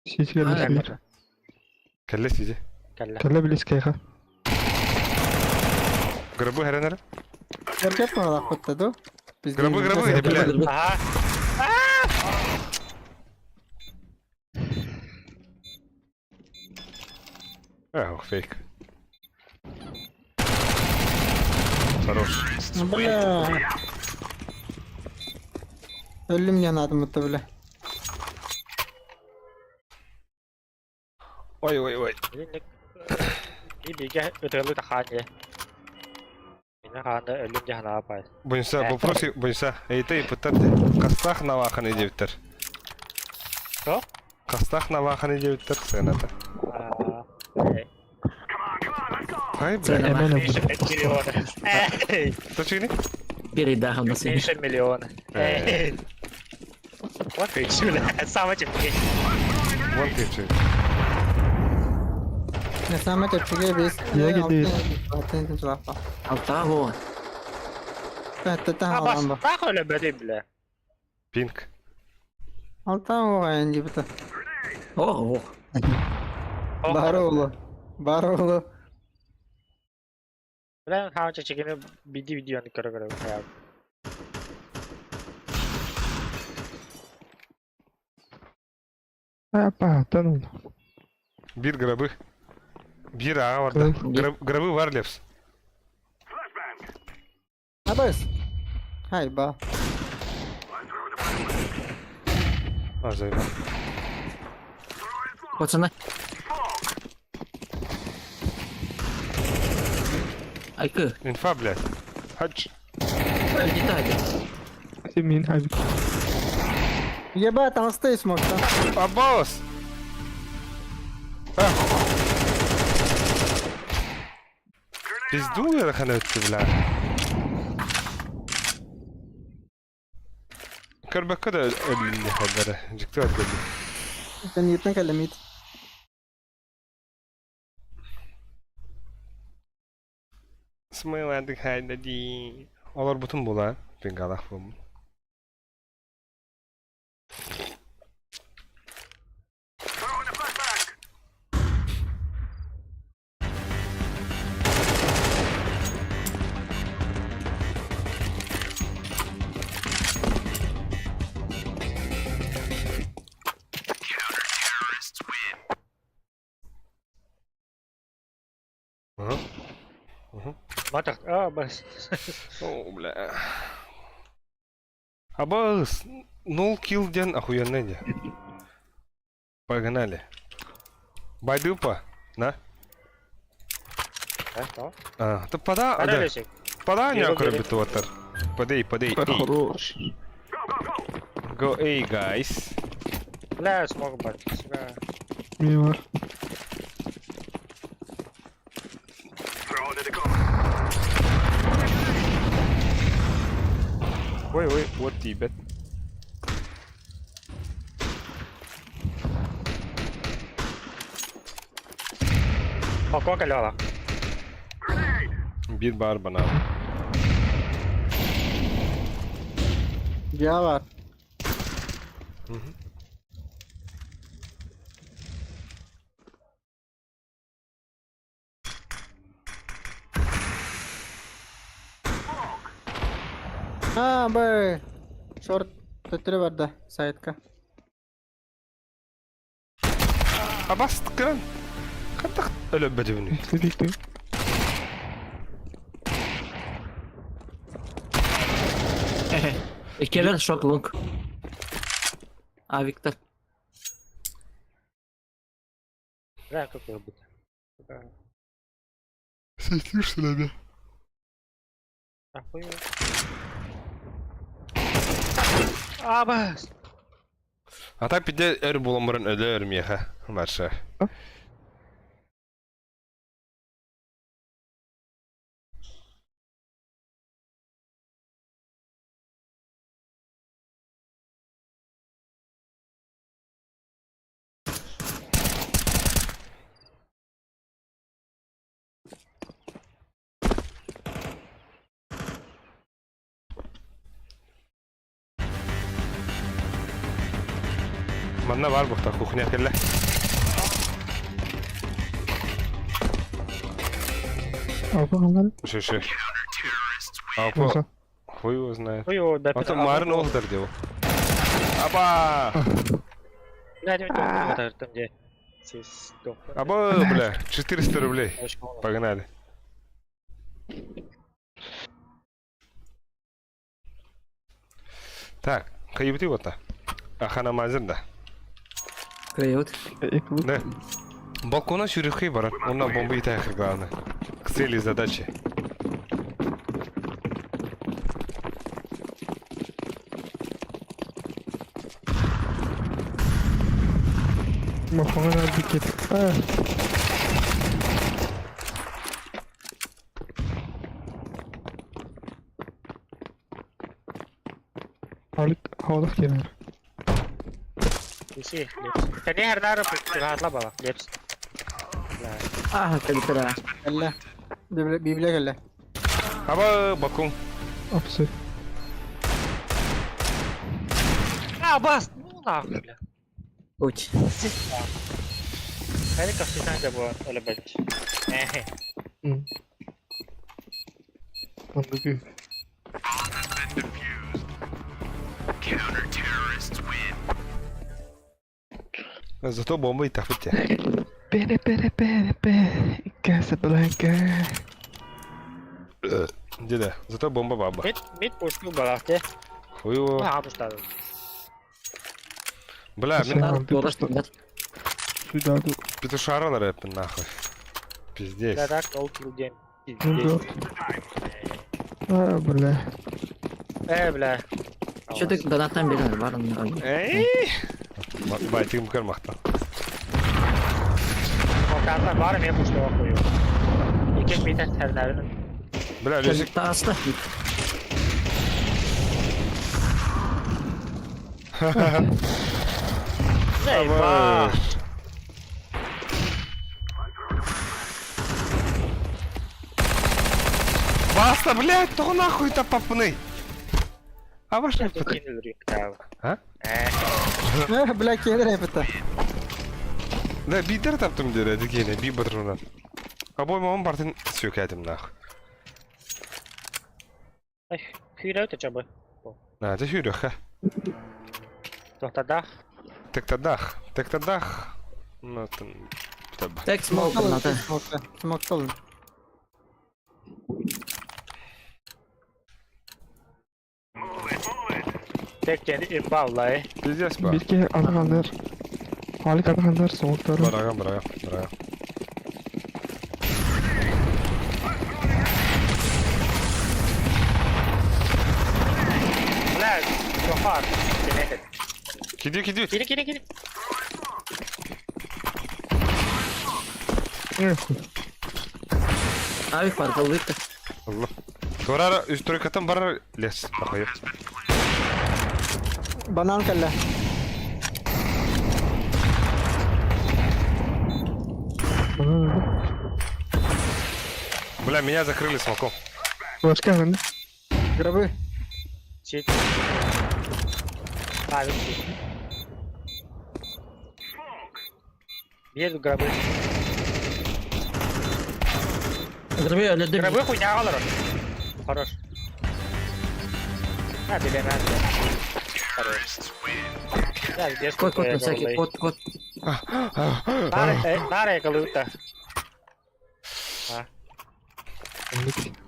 Сити близкий. Кэллэ сиди. Кэллэ. Кэллэ близкий ха. Гробы хэрэнэр. Көркөп балах ду. Гробы, гробы, бля. Ага. Эх, фейк. Хорош. Бля. Өлүм янадым бутта бля. Ой, ой, ой. И биге ытыгылы тахаан е. Мине хаанда өлүм жахана апай. Буйса, вопросы, буйса. Эйтэй пытар. Кастах навахан идептер. Что? Кастах навахан идептер сыната. Ай, бля. Эмен Меньше миллиона. Эй, Точки? Передахом на себе. меньше миллиона. Эй. Вот ты, бля, самый чепчик. Вон ты, че. Не самый чепчиге бес. Я кидейс. Алта во. Та Абас, алан ба. нахуй лебеди, бля. Пинг. Алта оҕайын дибита. О, о. Бар оҕлу. Бар оҕлу. Бля, хаан чечегини биди видеону көрө-көрө. Апа, та ну. Биир гробы. Биир аҕа барда. Гробы бар Лепс. Абыс. Хай ба. А, заебал. Пацаны. Айкы, Инфа, блядь. Хач. летали. Мин хабит. Ебать, там стой смог. Аббас! Ах. Пизду ыарахан өттү, бля. Көрбөккө да өлүннэхэллэрэ. Дьикти көрдüm. Кэнниттэн кэлэмит. Смыладык хайда дии. Олорбутум була. Пингалах буолмун. Ага. Угу. Матах, а, бас. О, бля. Абас, нол килл диэн охуенный дии. Погнали. Байдыпа, на? Да, что? А, ты пода, Кара да. Лесик. Пода не Беру, окребит ватер. Подей, подей, эй. Хорош. Go, эй, guys. Бля, смог бать. Сука. Мимо. Ой, ой, вот тебе. Балкон калёла. Бир бар банан. Я бар. А, б. Шорт. Төттөрү барда сайтка. Абас кыран. Хаттах өлөбөтүбүнүй. Ты. Келер шот лунг. А, Виктор. Бля, какой быт. Сука. Светишь на Охуел. Абас! А так пиде өр буламырын өлөр меха. Марша. Манна бар бухта кухня келле. Алба Ши-ши. Апа, хуй его знает. Хуй его, да. А то Марын олдар деп. Аба! Бля, не там где. Аба, бля, 400 рублей. Погнали. Так, кайбыты вот Ахана мазыр да. Кают. Да. Балкона сюрюхи барат. Онна бомба и так главное. К цели задачи. Махугана бикет. А. Алик хавалах келер. Иси, лепс. Кәне һәрнәр раhatла бала, лепс. Бля. А, калитера. Кэллэ. Библия кэллэ. Аба, балкон. Апсы. А, бас! Ну нахуй, бля. Уть. Кәне кафтан да бу, әле бәт. Эхе. Андыгы. Зато бомба и так. Пере пере пере пере Casablanca. Деда, зато бомба баба. Мид, мид пушку балахте. Хуево. А, пуштадым. Бля, мин Сам ты Туорас просто билбэт. сюда ду. петушара на рэпе нахуй. Пиздец. Да так, no kill game. Ну Пиздец. да. А, бля. Э, бля. Что ты донаттан берен бар онно. Эй! Байтигым көрмақта. Оканта бар мен пуштуга кою. Эки мид тернерин. Бля, Люсик, Тааста. Заеба. Баста, блядь, того нахуй та папны. А ваш А? Э, бля, келер это. Да, бидер таптым дер, дикене, би батырынан. Обойма он бартын сүйкәдім нахуй. Күйрәү чабы. На, это хюрёха. Тоқтадах. Тек-тадах, тек-тадах. Ну, там... Таба. Тек смок надо. Смоктал. Тек кени имбаллай. Пиздец, ба. Бирге алгандар. Алик алгандар соңуктары. Бараган, бараган, бараган. Бля, Тохар. Кенет. Киди, киди. Кини, кини, кини. Эх, Авик бар, коллыкта. Allah. Турара, үс тройкаттан барар лес. Нахуй. Банан кэллэ. банан да. Бля, меня закрыли смоком. Башка гана. Гробы. Чит. А, видите. Бир гробы. Грабы өлөдүм. Гробы хуйня алыр. Хорош. А, билемем. Хорош. Я без Кот, кот, на всякий, кот, кот. Нара калута.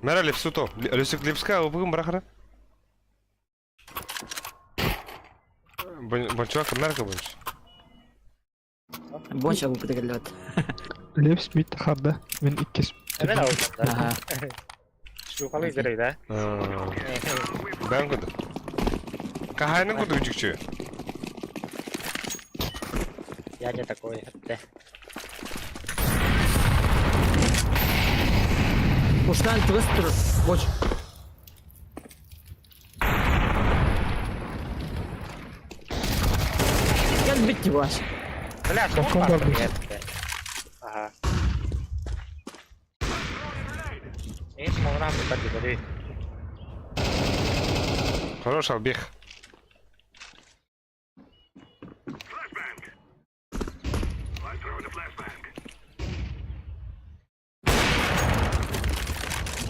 Мера лепсуто. Лепсук лепска, бүгін барахара. Бончуак, мерка бонч. Бонча бу битегеллет. Лепс мид харда. Мен иккис. Эмен алдым да. Ага. Шлюхалы керек да. Бән күді. Кахайның күді жүкші. Я не такой. Да. Уштан тугас тур. Боч. Gel bitti bu aş. Бля, Каком что году? Ага. Мен смогнам так говори. Хорош, албех.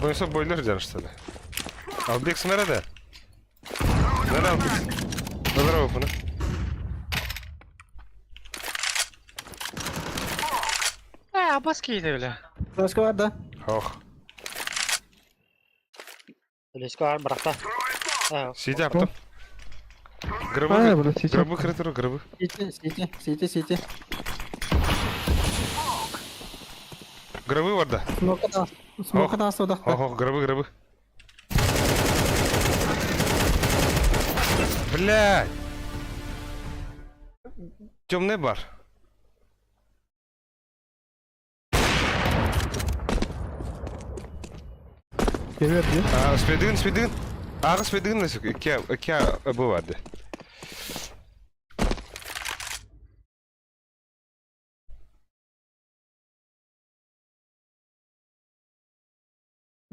Бойса бойлер что ли? Албек смерада? Нара албек. Здорово, пана. А, баски бля. Флешка бар да. Ох. Леско бар бракта. Сидя потом. А, Гробы, бля, сейчас. гробы крытору, гробы. Сити, сити, сити, сити. Гробы варда. Смока да. Смока да сюда. Ох, ох, гробы, гробы. Блядь. Темный бар. Келер де. А, спидын, спидын. Ағы спидын насик. Икки, икки бывады.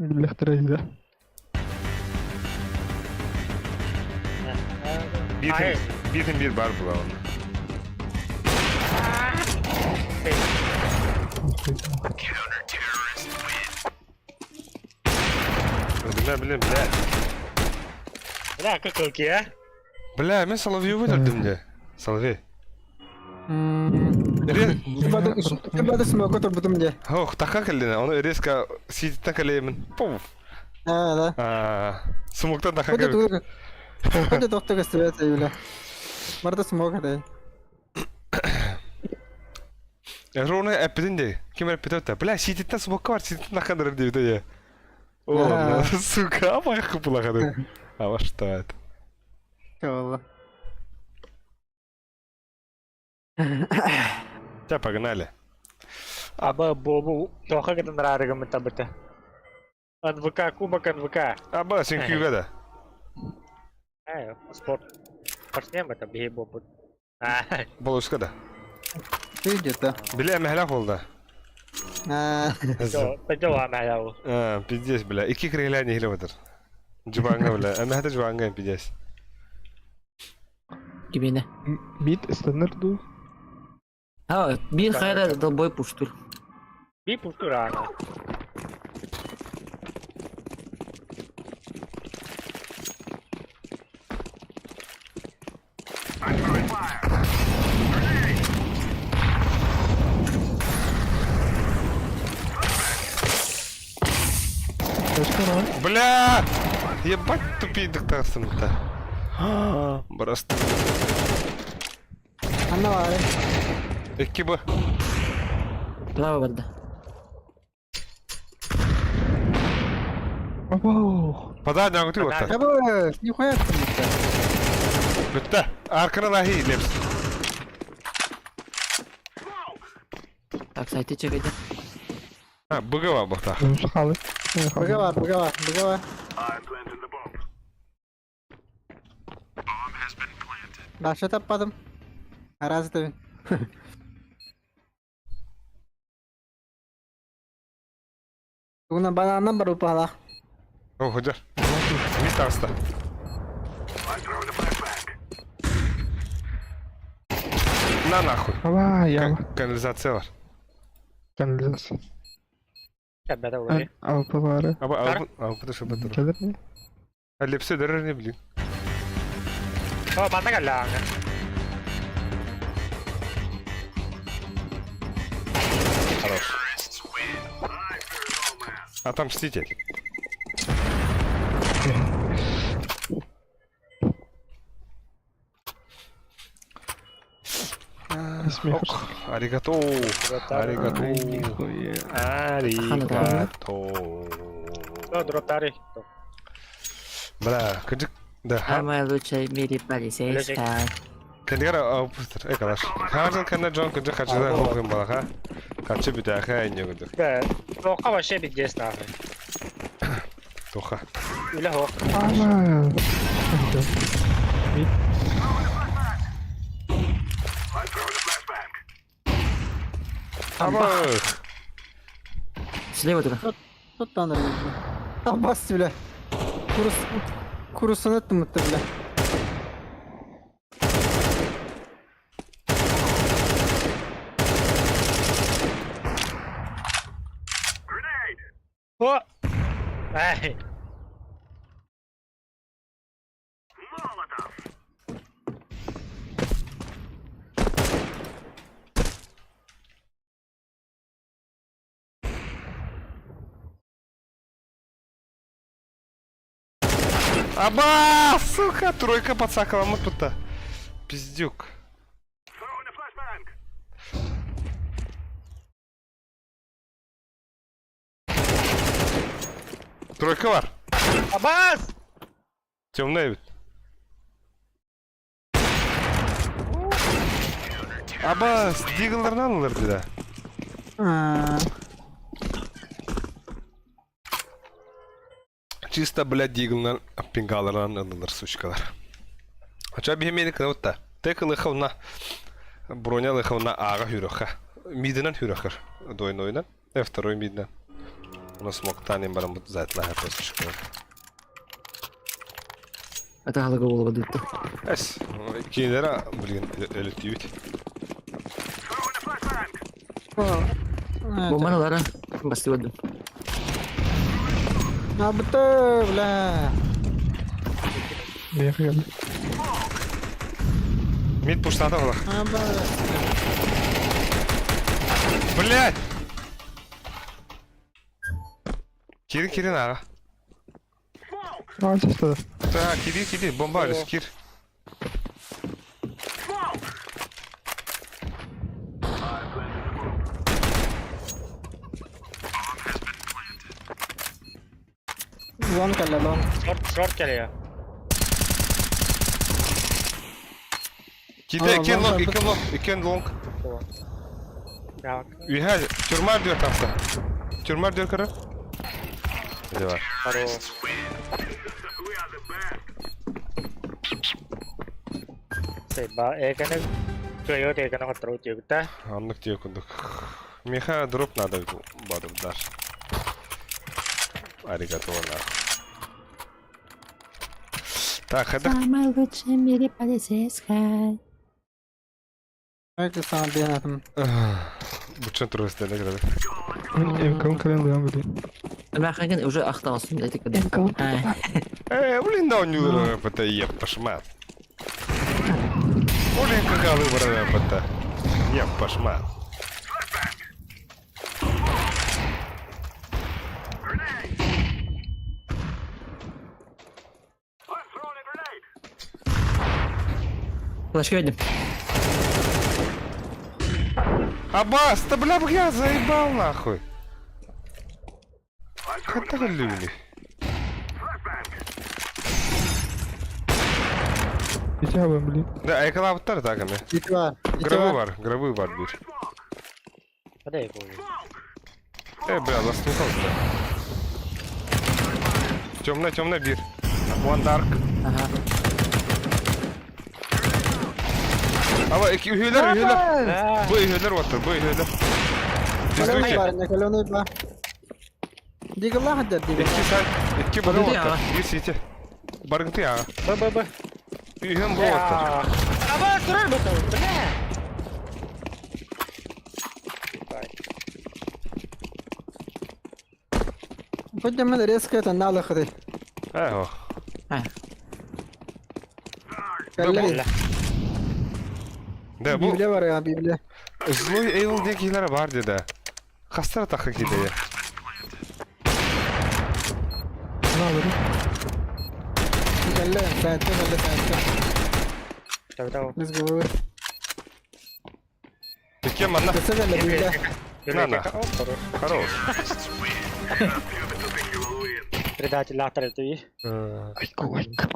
Билехтер да. Битин, битин бир бар була оны. Бля, бля, бля. Бля, как а? Бля, мен Соловьевы өлдім де. Соловей. Бата смока турбутум дии. Ох, така кэллинэ, ону резко сиититтэн кэлэйэмин. Пуф. Аа, да. Аа, смоктан така кэлбит. Хотя тохто көстүбэт бля. Барда смок этэй. Ровно эппитин дии. Ким эппитэ өттө. Бля, сиититтэн смокка бар, сиититтен такка диэбитэ я. О, сука, абайхы булахады. А что это? Чола. Ча, погнали. Аба бобу тоха гытын рарыгымы табыта. НВК, кубок НВК. Аба, сен күйге да. Э, спорт. Спортсмен это бей бобу. Болушка да. Ты где-то. Бля, мехлях болду. Пойдем, а А, пиздец, бля. Ики креля не хилеп отыр. Жубанга, бля. Эмэхэ жубанга пиздец. Кимиэнэ. Мид стандарт ду. А, биир хайра долбой пуштур. Би пуштур ана. Бля! Ебать тупейдік тағысым-та. Просто. Анна бар. Икки б. Право барда. Вау. Подай нагу ты вот так. Аба, нихуя ты. Бүтті. Арканы лахи, лепс. Так, сайты чекайте. А, быгы бар бұқта. Халы. Быга бар, быга бар, быга бар. Баша таппадым. Аразы табин. Тугунан бананнан бар упала. О, худер. Мис тағыста. На нахуй. Аба, я. Канализация бар. Канализация. Бәдә улы. Алпы бар. Аба, алпы, алпы да баттыр. Келер ми? А лепсе дөрөр не блин. О, манна каллаanga. Хорош. Отомститель. Смех. Ок, аригато. Аригато. Аригато. О, дроптари. Бля, кыжык. Да. Самая лучшая в мире полицейская. Кендигер опустер. Э, калаш. Хажын кенде Джон кыжык хачыда хохын балаха. Качы бүтәхә инде гүдүк. Да. Тоха вообще пиздец нахуй. Тоха. Үлэ хох. Аба. Аба. Слева туда. Тут таныр. Абас бля. Курус курусун өттүм бля. О! Ай. Аба, сука, тройка подсакала мы тут. Пиздюк. Тройка бар. Абас! Темная ведь. Аба, дигларынан алыр dedi. Аа. Чисто, блядь, диглынан, пингаларынан алыр, сучкалар. Ача бихемени кынавытта. Тек лыхавна, броня лыхавна ага хүрөха. Мидинен хүрөхөр. Дойн ойнан. Э, второй мидинен. У нас смоктанин барам зайтла хата сучкалар. Это галага голову дытты. Эс, кейлера, блин, элективит. Бомбаны лара. Басты бардым. Абыты, бля. Бехгел. Мид пуштата была. Блять! Кирин, кирин аға. А, что? Так, кири, кири, бомба, кир. Long кэллэ, long. Short, short кэлиэ. Киде, А, иккен long long, иккен long, иккен long. Так, Үһә, тюрьма дör тапса. Тюрьма дör кыры. Давай. хорош. Сейба, эганы кыйыр эганы хоттору тиэгитэ. Аннык тиэ курдук. Миха дроп надо бадырдар. Аригато нахуй. Так, это... Самый лучший в мире полицейский. Эти сам бегатым. Бучан турыстеле кирде. МК кэлэн лыам били. Махагын уже ахталсын эти когда. МК. Э, блин, да он не РПТ, еп, пошмат. Блин, какая выбора РПТ. Еп, пошмат. Флешка видим. Аббас, да бля, я заебал нахуй. Хантага люли. Итябын били. Да, экалабыттар так эми. Итва. Гробы бар, гробы бар бир. Кадай буолуй. Э, бля, ластухал да. Темно, темно, бир. One dark. Ага. Ава, эки үһүлэр, үһүлэр. Бу үһүлэр оттор, бу үһүлэр. Пиздуйте. Каленый ба. Дигла хаддар дигла. Икки сайт, икки бары Баргынты оттор. аға. Бир сити. Баргынты аға. Б б б. Үһүн бу оттор. Аба, турар бу бля. Хоть мен резко это нало ходы. Э, о. А, Кэллэ. Да, бу Библия бар я, Библия. злой эйвил диэн киһилэрэ баар диэдэ. Хастара тахха киидэйэ. Надо. Кэллэ, сайтта, кэллэ, сайтта. Тогда Let's go. Икки манна. Кэллэ, кэллэ, Библия. На, на. Хорош. Предатель латер ты. Айку, айку.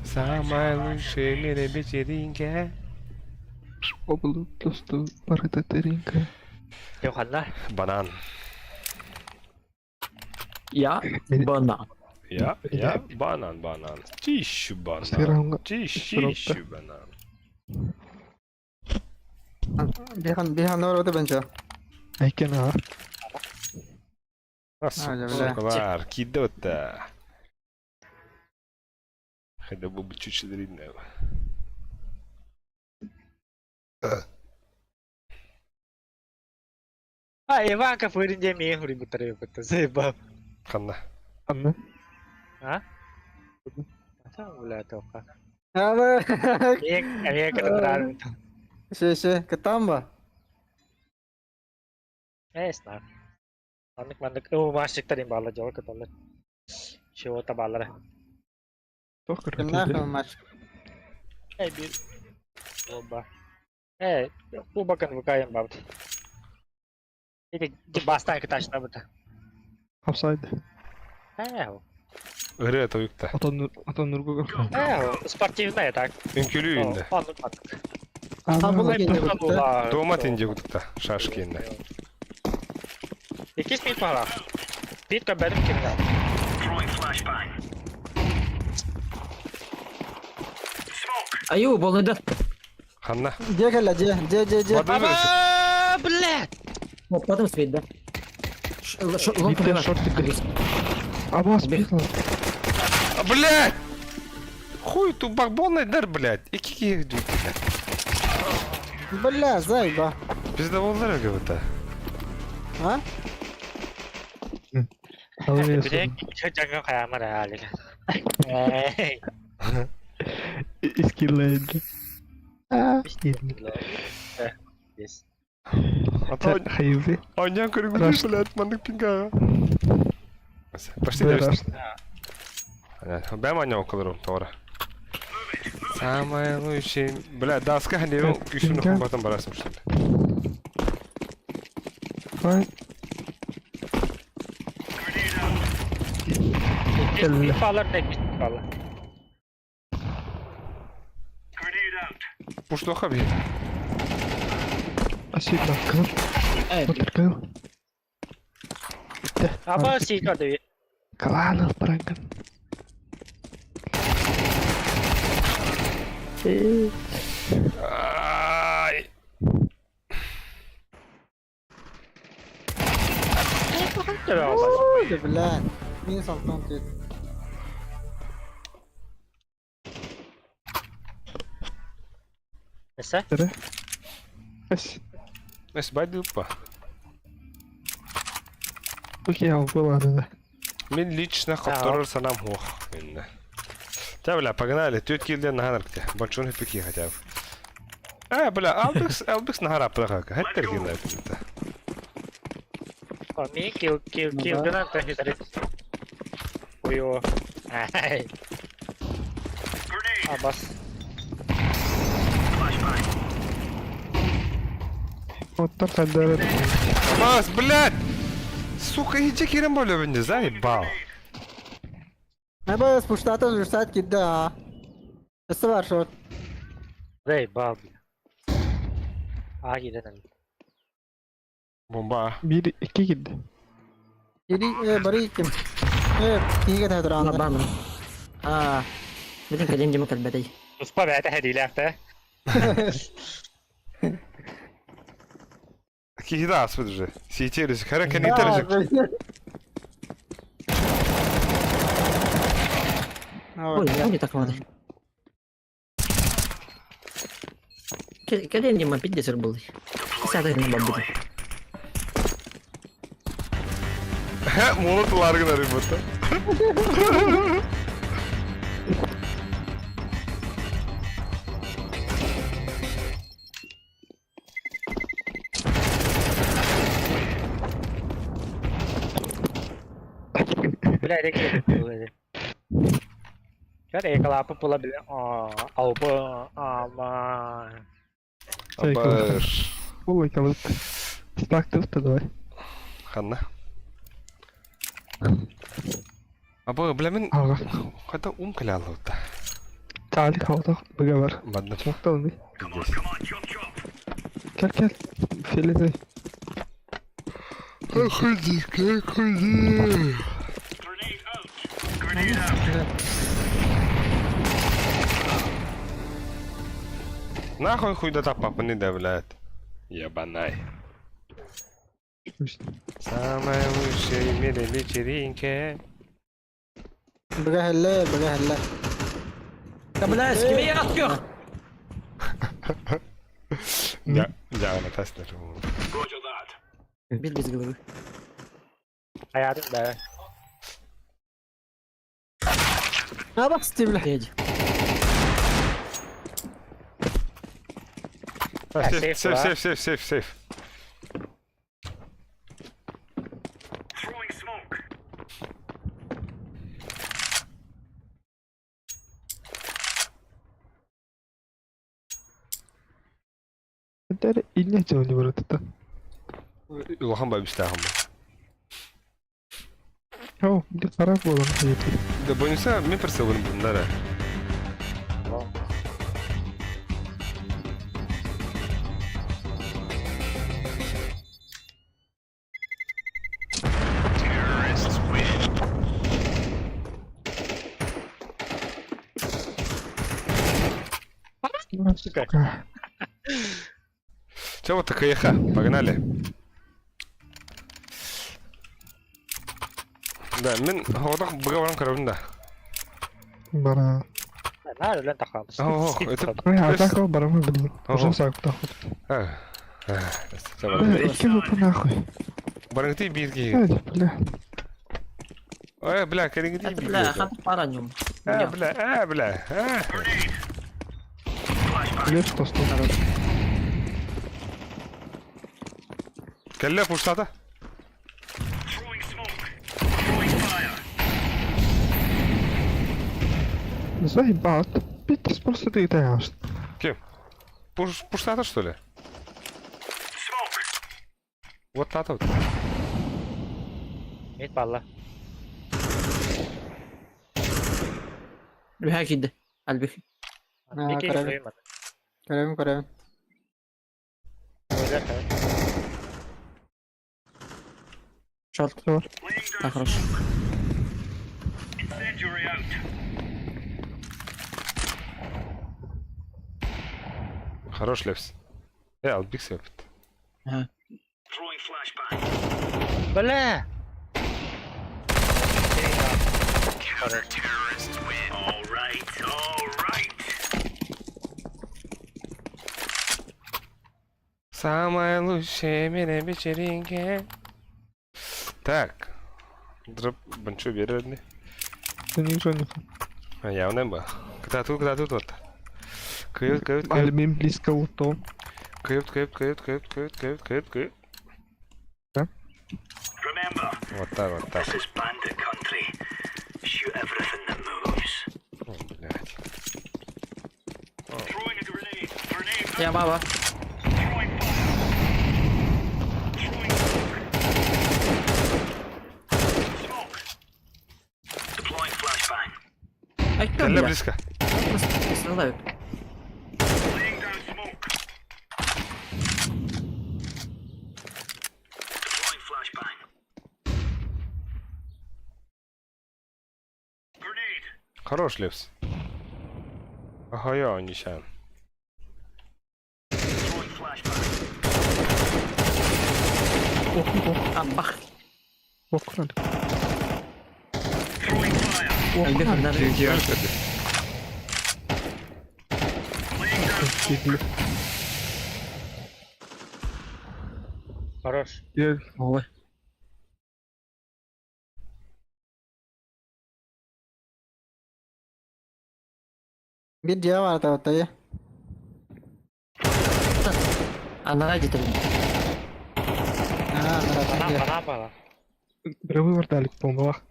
Самая лучшая в мире вечеринка. Обылу просто барыта теринка. Йоханна. Банан. Я банан. Я, я, банан, банан. Тищу банан. Сыранга. Тищу банан. Бихан, бихан, нор бенча. Айкен а. А, бля. Сукалар, кидота. Хотя бы чуть длинного. А, Иванка фыринде миин хурибутары бутта. Заебал. Ханна. Анна. А? А, бля, тока. Аба. Миин катарар. Ше, ше, катамба. Э, снар. Маннык маннык оо машиктар им баалар жол каталар. Чего-то баалар. Тох Нахуй матч. Э, бир. Оба. Э, кубакан выкаем бабт. Ити бастан кыташна быта. Офсайд. Э, Ырыа тоюкта. Атон атон нургуга. э, спортивная так. Үҥкүлүү инде. Оннук маттык. А, була кинде бутта. Дома тинде кутукта. Шашки инде. Иккис мин пала. Питка бәрим кимнә. Аю, болныйда. Ханна. Же кэллэ, же, же, же, же. Бады А, блядь! Потом свет, да? Лонг Биттен шорт Абас бихла. А, блядь! Хуй ту барбонный дар, блядь. Ики ки блядь. Бля, зайба. Пизда болдыр гыбыта. А? Блядь, жаңа каямыр әле. Эй. Искиллэйди. Yes. Хайы. Аня көрүҥү блядь, маннык пинга. Пошли дальше. Бэм аня околорум, тора. Самое лучшее... Бля, даска ханевен күшүн хумбатан барасым что ли. Балар не бала. Пуштоха би. Асида кыл. Отыр Аба сика дవి. Каланов баранган. Ай. Бля, мин салтан тут. Несе? Эс. Эс байдыппа. Окей, албылады. Мин лично хотторор санам хуох. Инна. Та, бля, погнали. Түт килден наханаркте. Большой пики хотя бы. А, бля, Албекс, Албекс нахара плаха. Хаттер килден. Ми кил кил кил гынан тахитари. Ой-о. Ай. Абас. Оттар сандары. Бас, блядь! Сука, иди кирем более не заебал. Аба спуштата журсат кида. Эсвар шот. Заебал, бля. А, киден. Бомба. Bir iki gitti. Или бары ким. Киге тадран. Лабан. А. Бүтүн кэлин дьима кэлбэтэй. Туспа бәйті хәдиләхті. Киһи аспыт уже. Ситерис, хара кенитер. Ой, я так мады. Кэлин дьима пидде сыр булды. Саты не бабыты. Молот ларгын ребята. Бля, реке. Кәр экалапы була биле. А, албы, ама. Абаш. Ой, калып. Стак давай. Ханна. Аба, бля, мен Ага. қайда ум кіля алды. Талик алдық. Бұға бар. Бадны. Тоқталды. Кел кел. Филизи. Ходи, ходи. Нахуй хуй да папа не да, блядь. Ебанай. Самая лучшая в мире вечеринка. Бага хелле, бага хелле. Да бля, с кем я открыл? Я, я на тестер. Бил без головы. Аядым бә. Аба стибля. Едь. Сейф, сейф, сейф, сейф, сейф, сейф. Дәрі инне жауны бар атыта. Улахан бабистахам. О, bir taraf болан хайты. Да бойница мен персылын бундара. Сука. Че вот такая погнали. Да, мен хоғдақ бұға барам көрөбүн да. Бара. На, үлен тақамыз. О, это- Ой, атака барамы блин. Ого. Уже сак тахут. Iki хопа нахуй. Барыңты бирги. Ай, бля. Ой, бля, кәдімгідей Это бля, бирги. хата пара нем. Э, бля, э, бля, э. Лев тосту. Кэллэ пуштата. Заебал. Питерс просто ты таешь. Кем? Пуш, пуштата, что ли? Вот тата вот. Мид балла. Үһэ киирдэ. Альбих. А, Бики көрөбүн. көрөйүм аны. Көрөбүн, көрөбүн. Өлөр көрөм. Шорт. Шорт. Да, хорош. Хорош, Лепс. Э, Албик сэпт. Ага. Бля! Самая лучшая мира вечеринка. Так. Дроп банчу берерни. Ты не жонник. А явно ба. Когда тут, когда тут вот. Кают, кают, кают, Альбим близко утом. кают, кают, кают, кают, кают, кают, кают, кают. Да? Вот так, вот так. О, блядь. Я баба. Ай, кто, Кэллэ бля? близко. Просто стреляют. Хорош, Лепс. Ага, я ничем. А, бах. Окран. Альбих Окран. даже. Хорош. Ой. Биир дьиэ баар табаттайы. Она где-то. Аа, Банан, нара. банан бала. Гробы вардали, бомбалах.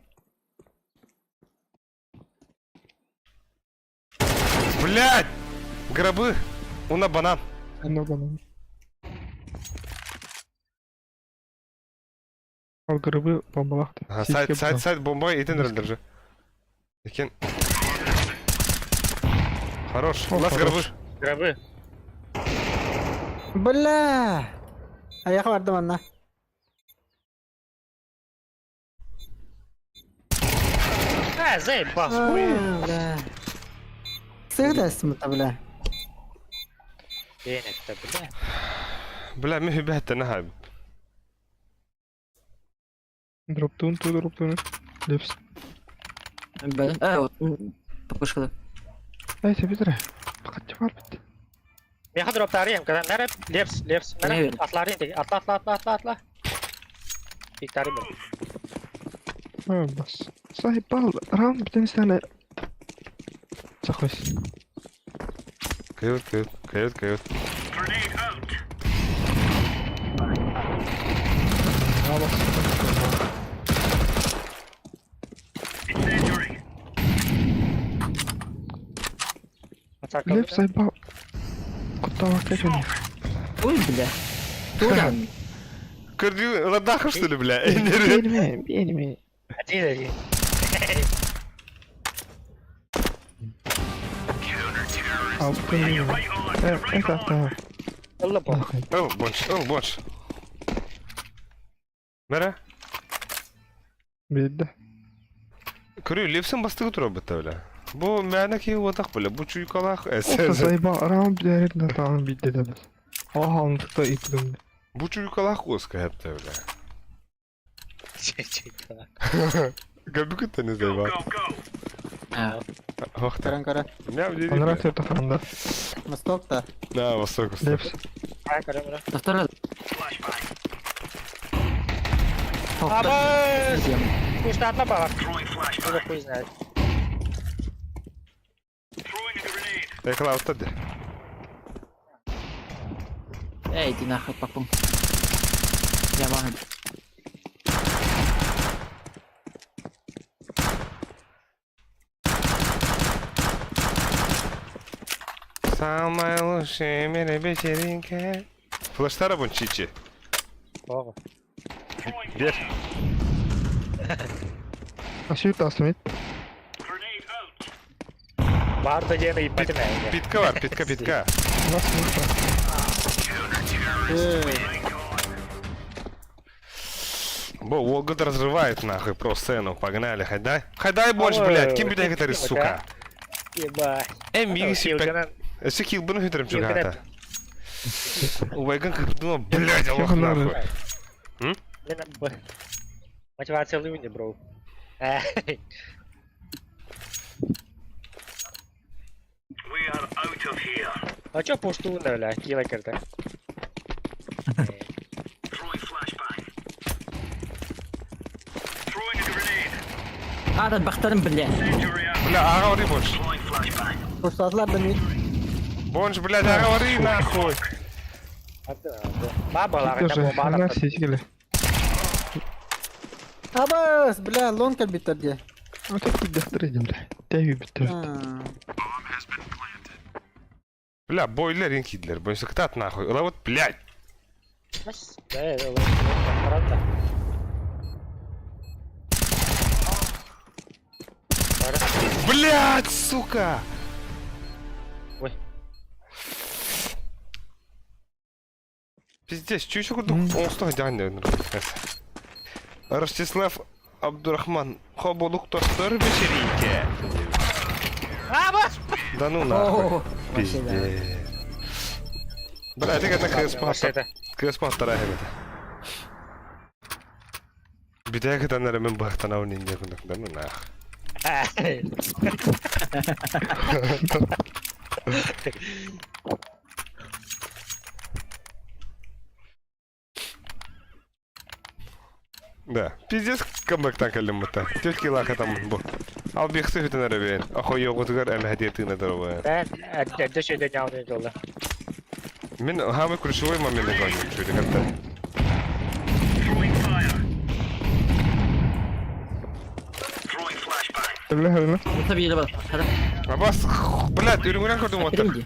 Блядь! Гробы! Уна банан. Анна банан. Ал гробы бомбалах. Ага, сайт, сайт, сайт, бомба, и ты держи. Екен. Хорош. О, У нас гробы. хорош. Гробы. Бля! Аяқ бардым анна. А, заебал. А, Бля. Сыгдастым та бля. Денег то бля. Бля, мы ребята на Дроптун, ту дроптун. Лепс. Блин. А, вот. Покушала. Дайте бедре. Фақат бар бит. Меха дроптарыйм, когда нара лепс, лепс, нара Наверное. атларыйм деги. Атла, атла, атла, атла, атла. Пиктарыйм. А, бас. Заебал. Раунд битен стане. Захвась. Кают, кают, кают, кают. А, бас. Лепс заебал. Куда кэкани? Ой, бля. Куда? Көрдү, ладаха, что ли, бля? Берме, берме. Один, один. Ал, Э, это авто. Ылла бо. Ыл, больше, ыл, больше. Мәрә? Бедді. Көрү, лепсен бастығы тұра бітті, бля. Бу мәні ки отақ, бля. Бу чуйкалах, Опа, заебал. Раунд бідәрет на таун бидді деді. Оха, он тықта итдім. Бу чуйкалах оска хәпті, бля. Габі не заебал. А, Ох, Көрөн көрөн. Мяу, деді, Анра бля. төрті қанда. Восток та. Да, восток, восток. Лепс. Ай, көрөм, көрөм. повторял. Абы! Кушта атла бала. Уже хуй знает. Экалаабыттар дии. Эй, иди нахуй, папум. Я маған. Самая лучшая в мире вечеринка. Флештара бун чичи. Оҕо. Бер. А сүүт астымит. Баар да диэн ыйыппатым ээ. Питка бар, питка, питка. Нас муха. Бо, Волгот разрывает нахуй про сцену. Погнали, хайдай. Хайдай больше, блядь. Ким бит этери, сука. Ебать. Э, миги сиппек. Өссө килбын хүтэрим чугаата. Убайгын кырдыма, блядь, аллах нахуй. Мотивация луни, бро. А чё пуштуна, бля, кила кырда. Ата бахтарым бля. Бля, аҕа ори больше. Пуштаатылар да мин. Бонж, блядь, аҕа ори нахуй. Баба, Тоже, она сиськили. Абас, бля, лон кэлбиттэр дии. А как ты дохтар идем, бля? Тэви биттер. Бля, бойлер инкидлер. Бойся ктат нахуй. Ыла вот, блядь. Блядь, сука! Ой. Пиздец, чё еще курдук? О, стой, да, не, Ростислав Абдурахман, хоболук тостор вечеринке. Да ну нахуй. Пиздец. Бля, ты это КСП. КСП вторая это. Битэ кытаннары мен бахтанабын инде курдук да ну нах. Да, пиздец камбэктан кэллим бутта. Түөрт килаха там бу. Албихсы бүтэн эрэ Охойоҕутугар эмэһэ тыына дорогая. Эрдэ шөйдө ньааны жолла. Мин хамы ключевой момент гоним, чули как-то. Бля, бля. Это биир бар. Хара. Абас, блядь, үрүҥүнэн көрдүм оттар. Кирим дии.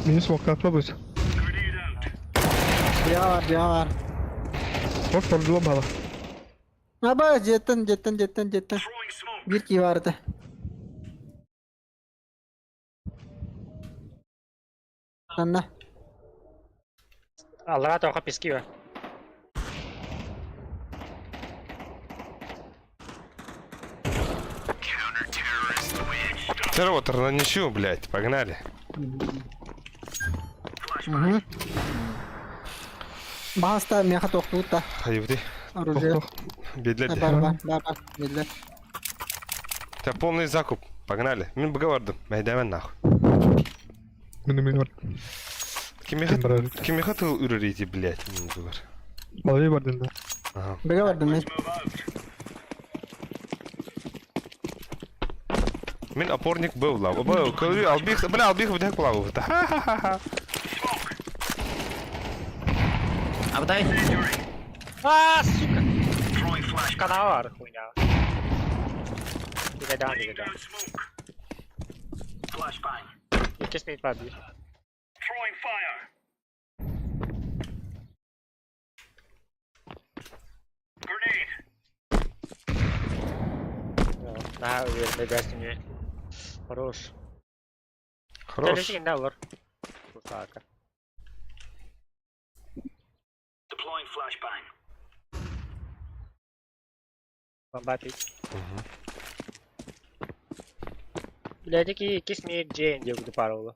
Минус смокатла будет. Дьиэҕэ бар, дьиэҕэ бар. Вот тордула бала. Абас, дьиэттэн, дьиэттэн, дьиэттэн, дьиэттэн. Биир киһи баар этэ. Анна. Аллара тоха пески бар. Террор на ничью, блядь, погнали. Угу. Баста миэхэ туохтуут да. Хайбыты. Оружие. Бедлер. Бар, бар, бар, бар. Биллэр. Тебя полный закуп. Погнали. Мин бардым. Мәйдәмән нахуй. Мин мин бар. Кимиха кимиха тыл үрерити, блядь, мин бар. Балай бардым да. Ага. Быга бардым мин. Мин опорник был лав. Был, көрү албих, бля, албих бүтәк була. Ха-ха-ха. Абдай. А, сука! Канавар, хуйня. Диге даан, диге даан. Иккис минут бар биир. Наһаа уверенный бэстиҥи. Хорош. Хорош. Төлөсүн олор. Кусака. Бомба пить. Блядь, ики иккис минут дьиэн диэбити паролу.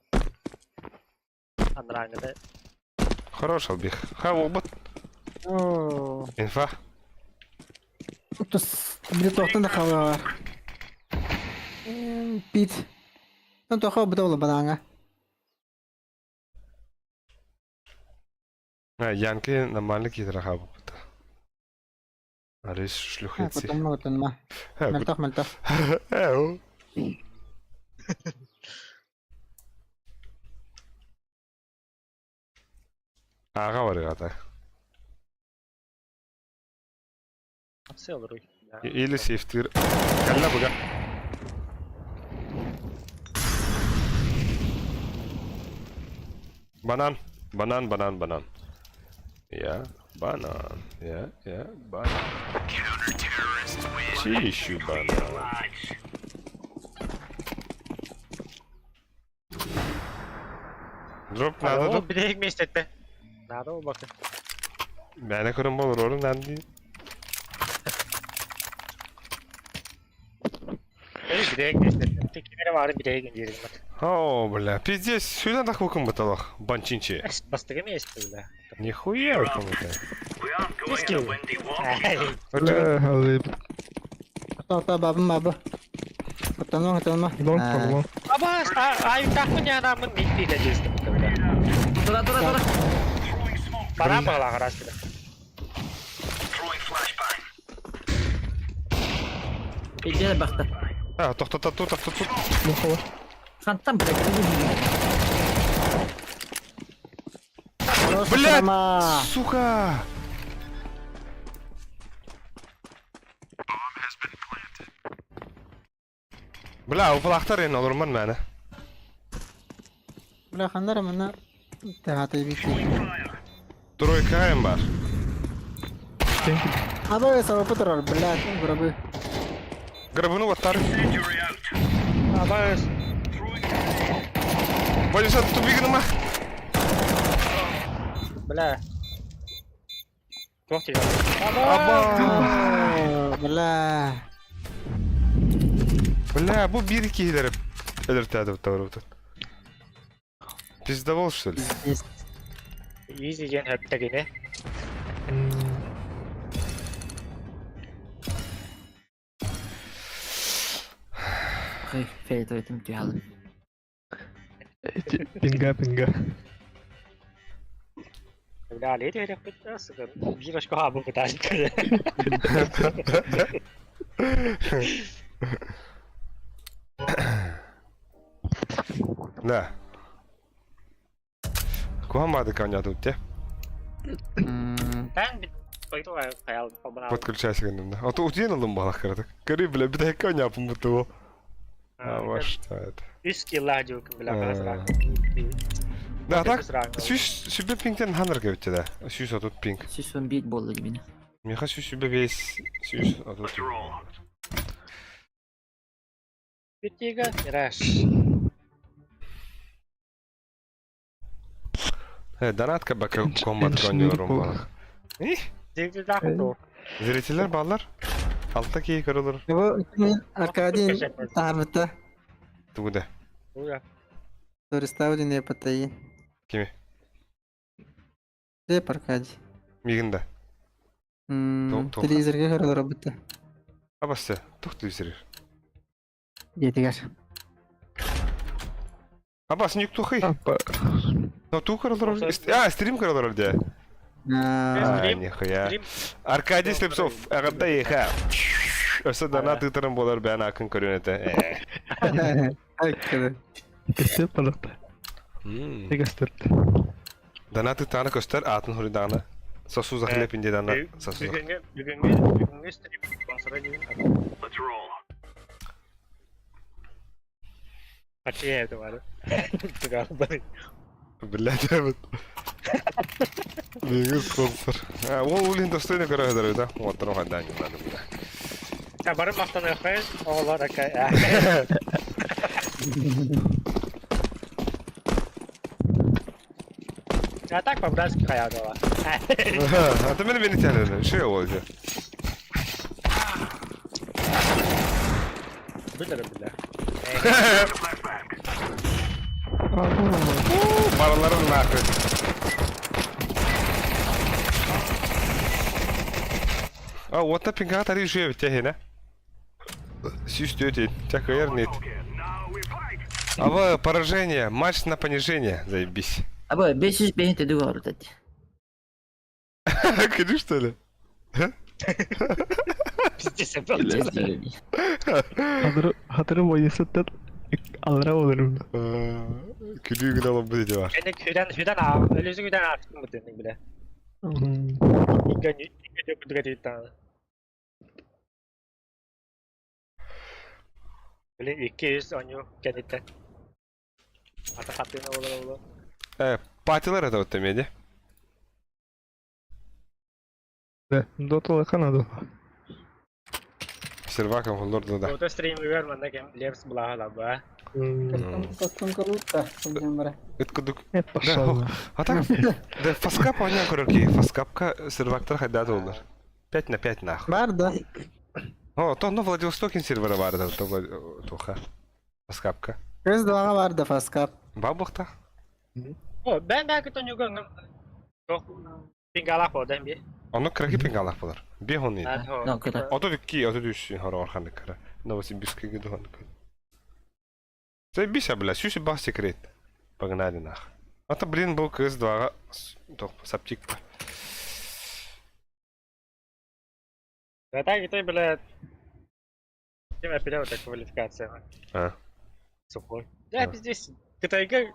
Анраҥҥыта. Хорош албих. Ха, обот. Оо. Инфа. Тус, били туохтан да хаалар. Пит. Тон тоха буда була банаҥа. А, Янки нормально китра хабыта. Арыыс шлюхетси. Кутунма кутунма. Мөлтөх мөлтөх. Эу. Аҕа барыгата. Все олоруй. Или сейфтир. Кэллэ быга. Банан. Банан, банан, банан. Я банан. Я, я банан. Чищу банан. Дроп надо Ол да. бирэйик миэстэтэ. Наада буолбакка. Мээнэ көрөн болор нан дии. Бирэйик миэстэтэ. Кинere баары бирэйик диирим бат. О, бля, пиздец, сюда так выкум быталах, банчинчи. Бастыгы миэстэ бля. Нихуя выкум это. Скилл. Бля, алып. Ата бабым бабы. Кутанма кутанма. Лонг по лонг. Аба, аюктаахпын янааммын мин пиитэ дьиэстэ бля. Тура, тура, тура. Бараан баҕалаах араас бля. Илдьэ бахта. А, тохтототу, тохтоту. Плохого. Хантан, блядь, Блядь! Сука! Бля, упалахтар ен олорман мээнэ. Бля, ханнара манна тэхатай бити. Тройка эм бар. Аба сабапы турар, блядь, гробы. Грабыну ваттар. Аба, Бодиса тупигныма. бля. Туох тиийэн. Аба! Бля. Бля, бу биир киһилэри өлөртөөдө буттар. Пиздобол, что ли? Easy диэн өттөгүнэ. Ой, фиолетовый там тягалым. Пинга, пинга. Бля, алей диэриэхпит да, сука. Биир очко хаабын кытаан. Да. Куһан баады камнятут те. Тэн бит пойду хайал побрал. Подключайся гынным да. А то утен алым балах кырдык. Көрүй бля, бит камняпын буту. А во что это? Үс килла дьук бля хасра. Да, так. Сүүс сүбэ пингтен ханар кебитте да. Сүүс отут пинг. Сүүс он биир буолла дибини. Миха сүүс сүбэ бес, сүүс отут. Бүтига Мираж. Э, донатка бака комбат коньорум балах. И? Зрителер баллар. Алта кии көрөлөр. Бу Аркадий таарбыта. Тугуда. Туриставы не патайы. Кими? Деп Аркадий. Мигин да. Телевизорга көрөлөр быта. Абасы, тух телевизор. Диэтигэр. Абас, не тухай. Но ту көрөлөр. А, стрим көрөлөр де. А, нихуя. Аркадий Слепцов, агада еха. Өсө донат ыытарым буолар бэйэн акын көрүөн этэ. Көстөр балыкта. Көстөр. Донат ыытаана көстөр аатын хуруйдаҕына. Сосу захлеб инде дана. Сосу. Бүгүҥҥү бүгүҥҥү бүгүҥҥү стрим спонсора диэн. Let's roll. Ачие это бары. Блядь, вот. Бүгүн спонсор. Ол улин достойно көрө да. Оттон хайдан надо бля. Та бары мактаныаххай, оҕолор акай. А так по-братски хаядова. А ты меня не тянешь, что я лозю? Бля, бля. Бараларын нахуй. А, вот на пинга тари жив тегене. Сюстёте, так нет. А вы поражение, матч на понижение, заебись. Аба, 500 бэйин тэдүг орутат. Кыды что ли? Пиздец, опять. Хатыры бойысыттан алара олорум. Күлүү гына олорбут ити бар. Кэнник хүдэн хүдэн аа өлүсү хүдэн аахтым бу тэнник биле. Икки икки курдук этиттан. Блин, 200 оню кэнниттэн. Ата хаттыына болар оло. Э, патилар это вот меди. Да, дотала Канаду. Серваком холлорду да. Фото стримигер манна кем Лепс булаха лаба. Костюм круто, сылдьан бара. Ыт курдук. Это пошел. А так, да фаскап оня көрөрки, фаскапка сервактар хайдат олар. 5 на 5 нахуй. Бар да. О, то ну Владивостокин сервера бар да, то тоха. Фаскапка. Көз дуаға бар да фаскап. Бабухта. О, ben belki тонюга пингалах бодан би. Ону краки пингалах болар. Бе хони. Ну, кыта. Ото ки, ото дүс хоро орханы кара. Новосибирский гидон. Заебись, бля, сюси бах секрет. Погнали нах. А то, блин, был КС-2, тох, саптик. Да так и ты, бля, Кем определял так квалификация? А. Сухой. Да, А. пиздец. Кытайга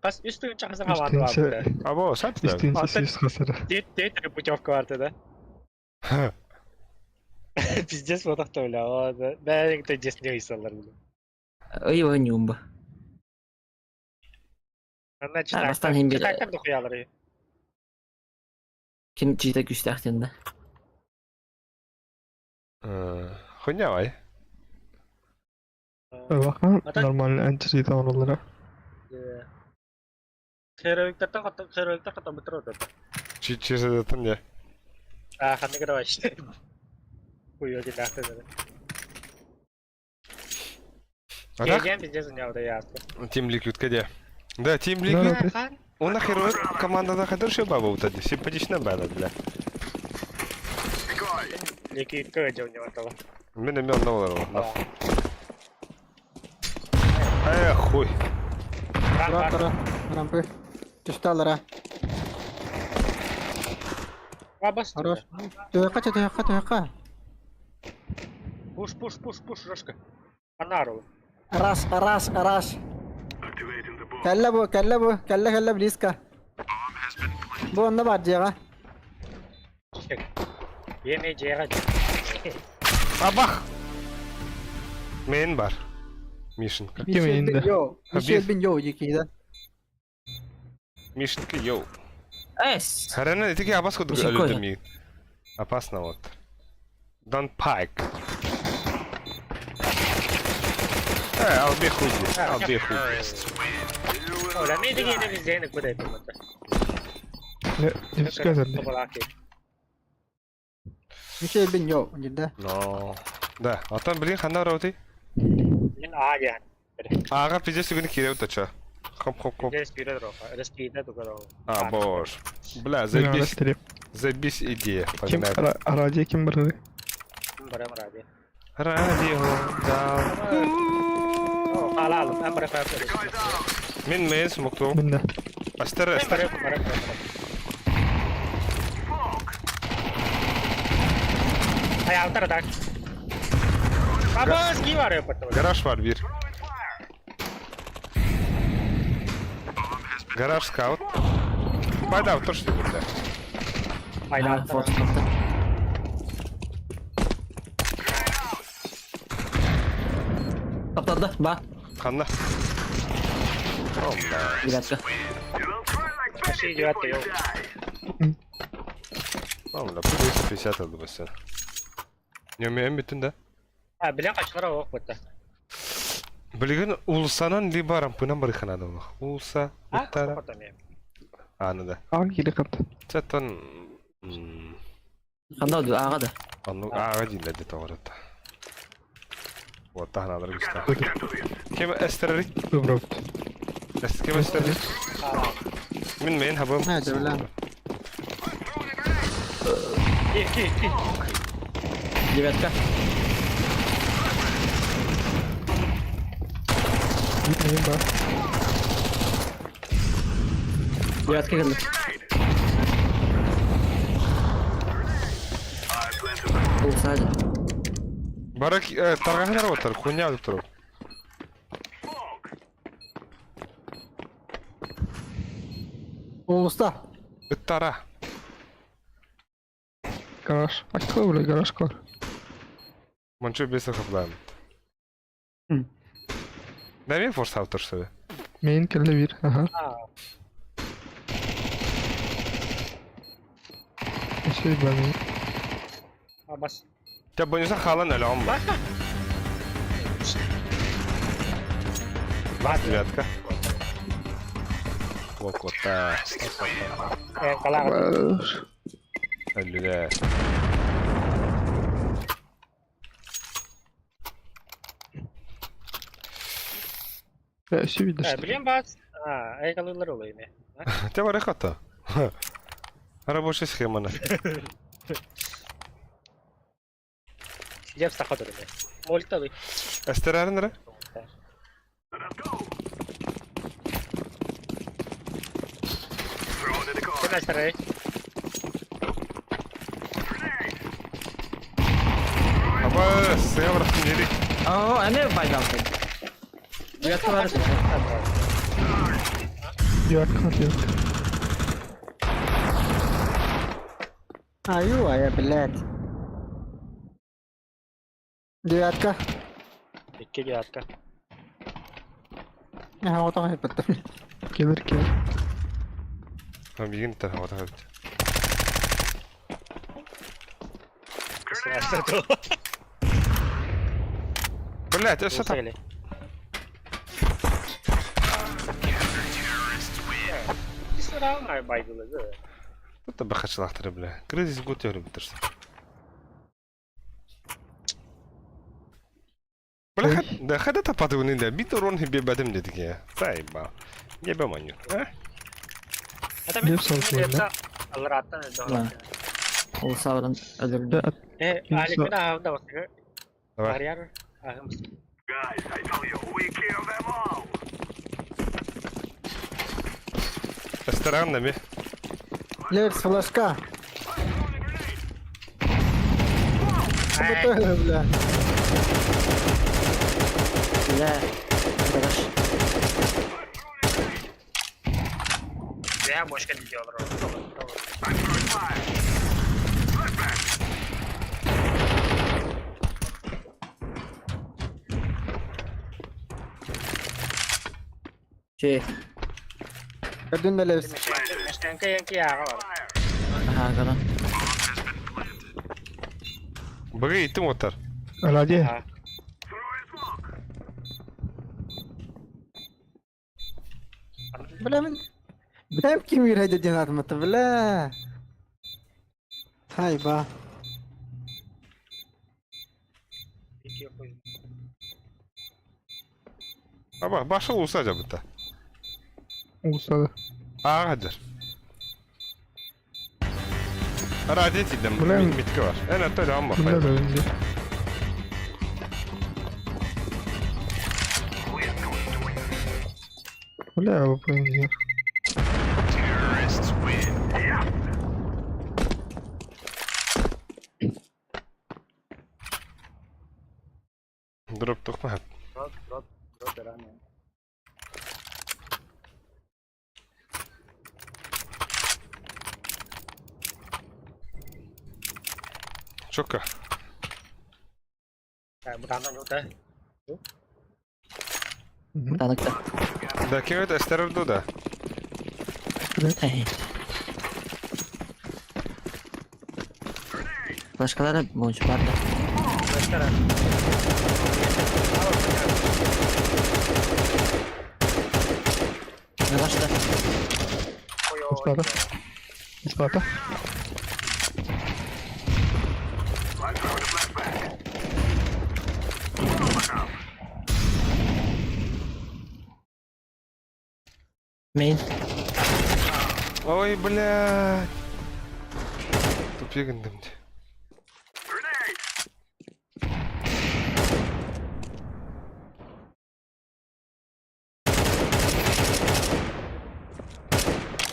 Хас үс тыгын чахаса хамааны Үстүнче баабыта. Або, сап да. үстүнче сүүс хасара. Театр путевка барты, да? Пиздец, вот так бля. Бәрін ты дес не ыйсалар, бля. Ый ой нюмба. Анна А, бастан хим бир- читактар дохуялар. Ким чита күстәхтен да. Хуйня вай. Бахан А так- нормально античита олороллара. Хероиктартан хата хероиктар хата бытыр отыр. Чичи не. А, ханны кыра вообще. Хуй один нахты да. А так, Кеген пиздец у него да ясно. Team Liquid где? Да, Team Да, Liquid. да. Он нахер команда хорошая баба вот эти, симпатичная баба, бля. Liquid кыра у него того. Мен мен доллар. Эх, хуй. Тура тура. Рампы. Түсталара. Бабас. Хорош. Төйөккө төйөккө төйөккө. Пуш, пуш, пуш, пуш, Рожка. Анару. Раш, раш, раш. Кэллэ бу, кэллэ бу, кэллэ кэллэ близко. Бу онно бар дьиэҕэ. Еме жега. Абах! Мен бар. Мишенька. Ким инде? Йоу. Хабир. Мишель бин йоу дикиде. Мишенька, йоу. Эс. Харана, итики абас кудук Мишенька. өлүдүм. Опасно вот. Don't pike. Э, алби хуй. Алби хуй. Оля, мен деген везде куда это вот. Не, не сказали. Мишель бин йоу дирде. Но. Да, а там, блин, хана роти. Мен а я. Ага, пиздец, бүгүн кире утача. Хоп, хоп, хоп. Здесь вперед роха. Распида только А, боже. Бля, Мен заебись, арастырып. заебись идея. Ким Погнали. радио ким барды? Барам ради. Радио, да. Халал, мен барам. Мен мен смокту. Мен да. Астер, Мен астер. барам, барам, барам. Ай, алтар так. Бабас, ки бар потом. Гараж бар бир. Гараж скаут. Пайда, то что бля. Пайда. Фото фото. Топтады, ба. Ханна. О, бля. Ребятка. Почти девятка, йоу. О, бля, 250 алды басын. Не умеем бүтін да. А, билен качылар ок бутта. Билген улсанан либо рампынан барыханада олох. Улса, А, уттара. потом я. Аны да. Ага кире капты. Чаттан Ханда ага да. Аны ага дейін де тоғырады. Вот тахналар güçler. Кем эстерри? Добро. Кем эстерри? Мен мен хабым. Ha, дәүлә. Ки, ки, ки. Девятка. Мен бар. Девятка кірді. Улсаадьа. Бары тарҕаһан работар, хуйня турук. Улуста. Ыттара. Гараж. А какой, бля, гараж кор? Мончу без хаплан. Дай мне форс автор, что ли? Мейн кэллэ биир. Аха. Өссө ба мейн. Бас. Тебя бонуса халан или он Бас девятка. Локота. Калаҕа. Аллилуйя. Өссө видно, что. Билем бас. Айгалылар ол эми. Тебя барахата. Рабочая схема на. Жеп сахатыр эми. Молталы. Эстерарнера? Кем Аба, север нери. Оо, эми байдалты. Девятка бар. Девятка, девятка. Аю, а я, блядь. Девятка. Икки девятка. Я вот он потом. Кэлэр, кэлэр. Бигин тар хавата. Блять, это там. Тут бахачлахтыр, бля. Кризис год битырсың. Бля, да хада тапады да бит урон хибе бадым дедик я. Заеба. Ебе маню. А? Деп салып да? Да. Улсабырын өлөрдү. Давай. Ресторан ми. Лепс, флажка. Бля. Бля. Гараж. Я бошка не делал. Че. Көрдүн да Лепс. Аха, гана. Быгы иттим оттар. Аладе. Бля, мен... Бля, ким юрәйде ден атматы, бля. Хайба. Аба, башы улса жабыта. Улсада. Ага, Ради тидем, митка бар. Эне төлө амма. Бля, да, Бля, выполнил. Дроп тохма. Дроп, дроп, дроп ранее. Чока. Таныкта. Да, кем это эстерду да? Эй. Флешкалары бойынша бар да. Гаражда. Бесплатно. Бесплатно. Мейн. Ой, блядь. Тупик гындым.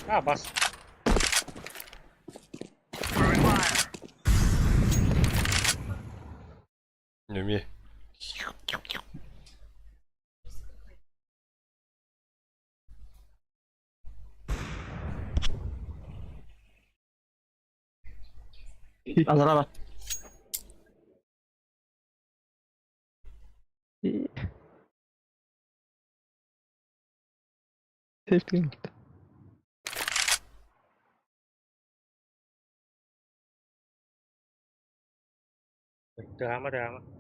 А, бас. Нөмүө. Аллара бар. Сейфтин. Тыаһаама, тыаһаама.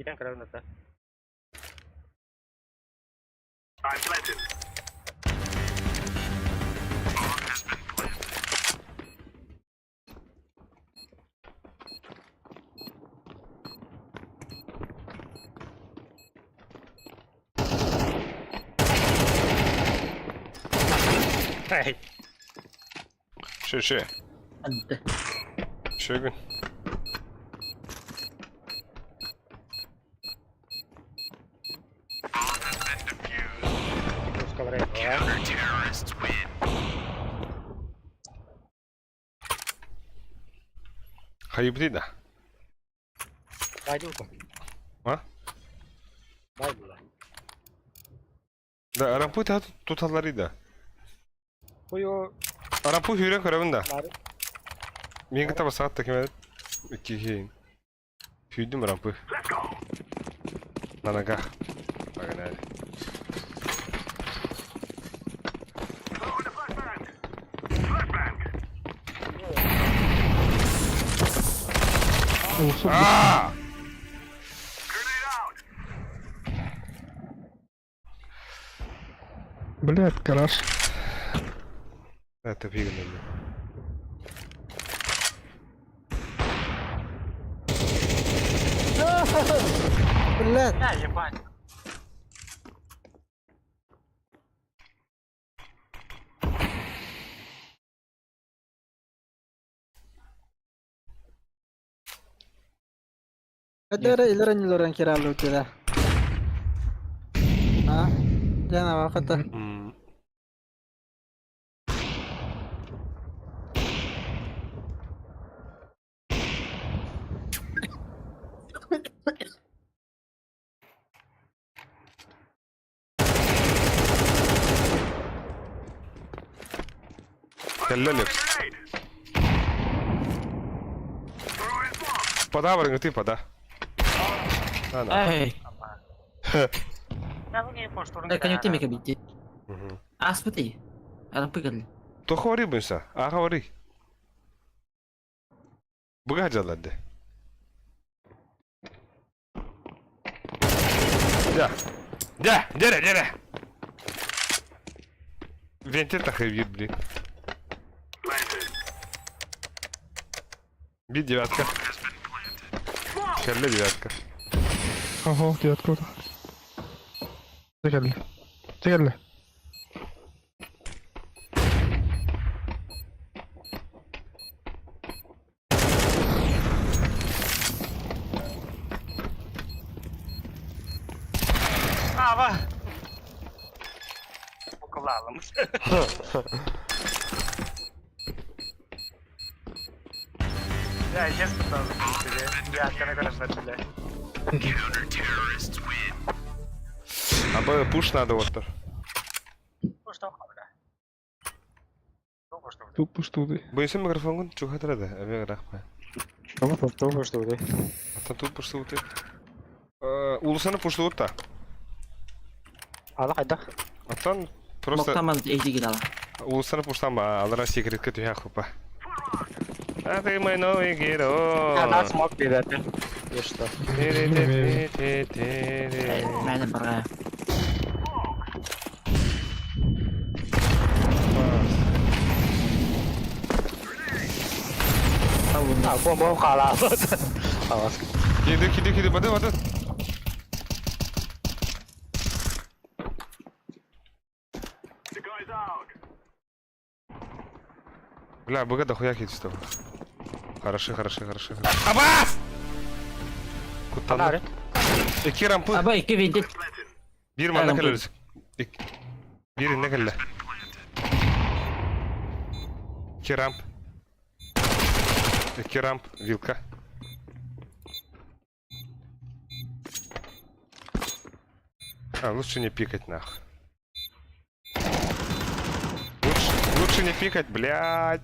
Киирэн көрөбүн ата. Эй, Шö-шö. Анды. Шөгүн. пускай время. Хайыбыты да. Бай дуу. А? Бай була. Да, арампу та туталлары да. Кую Арампу хүрен көрөбүн да. бар. Мен кытта басаат та кеме икки хейин. Хүйдүм арампу. На ногах. Погнали. А! Блядь, гараж. Это фигня. Блядь. Я ебать. Эдere илэрэн илэрэн кираллы А? Дьэ хата. Кэллэ Пода барыҥ ты пода. Эй. Конъюнктив мека бити. Аспыты. Арампы кэлли. Тохори бынса. Ахори. Буга жалады. Да. Да, дере, дере. Вентиль тахы блин. Би девятка. Кэллэ девятка. Ага, девятка. Кэллэ. Кэллэ. Ава! Уколалым. Я, естественно, тоже, Я, конечно, бля. А б пуш надо вот то. Ну что, бля. Ну что, Тут пуштуды. Бойся микрофон чухатрада, авиа рахма. Что, что, да? Ата тут пуштуты. Улусаны пуштута. Ала қайда? Атан просто Моктаман эйди гидала. улусаны пуштан ба, алара секретке түһә хупа. А ты мой новый герой. Она смог передать. И что? Мәне барға. А, бомба қала. Киди, киди, киди, бады, бады. Бля, быга дохуя кидит что. Хороши, хороши, хороши. Абас! Кутан. Икки рампы. Аба икки винтик. Биир манна Рампы. кэлэр. Биир иннэ кэллэ. Икки рамп. Икки рамп, вилка. А, лучше не пикать нах. Лучше, лучше не пикать, блядь.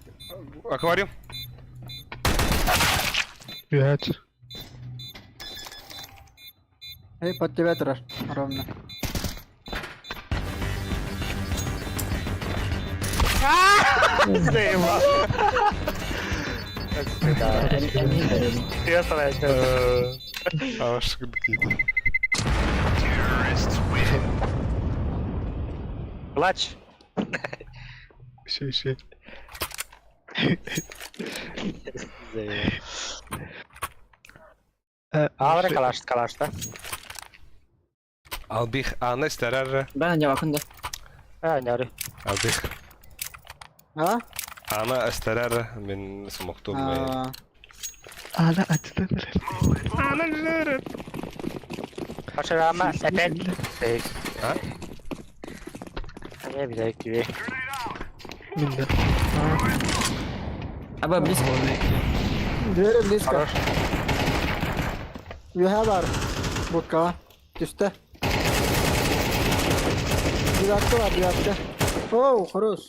Аквариум. Пять. Эй, под тебя турар, ровно. Заебал. Ты А ваш какие-то. Плачь. Еще, еще. Авра калаш, калаш, да? Албих, Анна старара. Ben de bakın da. А, не ори. Албих. А? Ана астарара من اسمه مكتوب. А, А, да, а ты Пошла, опять. А? Не обязательно. Минда. Аба близко. Двери близко. Хорош. Үөһэ бар. Будкаҕа. Түстэ. Девятка бар, девятка. Оу, хорош.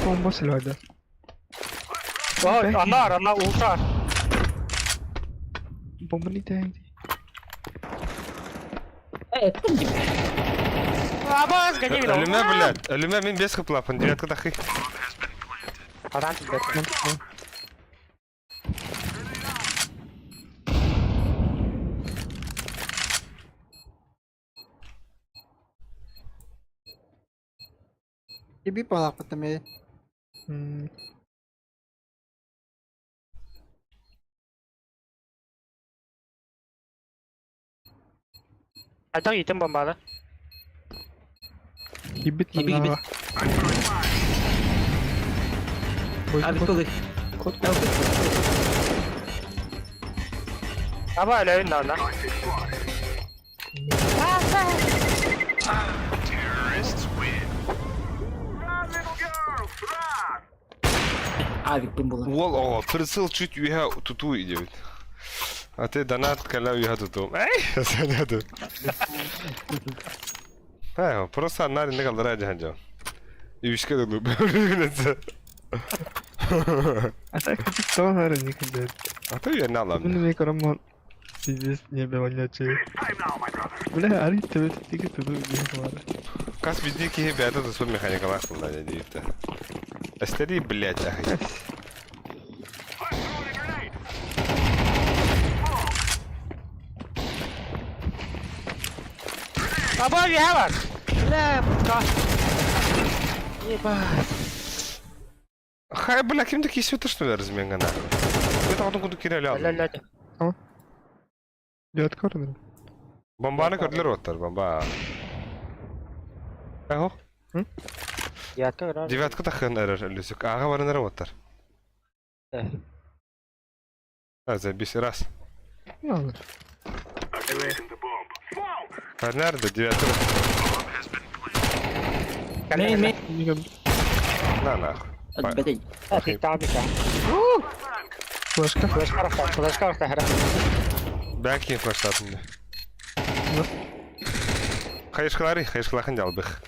Бомба сылады. Ой, она, она ушла. Бомба не тянет. Аба, сгони меня. Өлүмэ, блядь. Өлүмэ мин бес хыплапын. Девятка тахы. Адан тебе. Иби палаппытым ээ. А то итем бомба, да? Ебет Еби, ебет. Abi kılık. Кот. Аба, өлөйүн да, да. Abi bin bulan. Уол оҕо прицел чуть үөһэ тутуу идебит. А ты донат кэлэ үөһэ тутуум. Эй, сэнэду. Э, просто аннар инне калдара жахан жон. Үскэ дылы бөлүнөсө. А так кто наверное никогда. А ты үөрнэ Ну, алам. мне карамон. Пиздец, не было ничего. Бля, ари тебе тики туду не хватит. Кас бидди киһи бэйэтэ туспа механикалаах буолла дии диибитэ. Эстери, блядь, ахай. Аба, вявар. Бля, путка. Ебать. Хай, бля, ким да киһи что ли разменга нахуй. Это потом куду киреле Ля, ля, ля. Девятка ордер. Бомбаны көрдүлөр оттар, бомба. Ахо, Девятка, раз. девятка тахын эрер өлүсүк. Ага барынар оттар. А, забись раз. Ладно. Барнар да девятка. Main main. Никогда. На нахуй. Hadi А, ты там, ты там. Флешка. Флешка, рахта, флешка, рахта, Бәки флаштатын. Хайышкалары, хайышкалахын жалбых.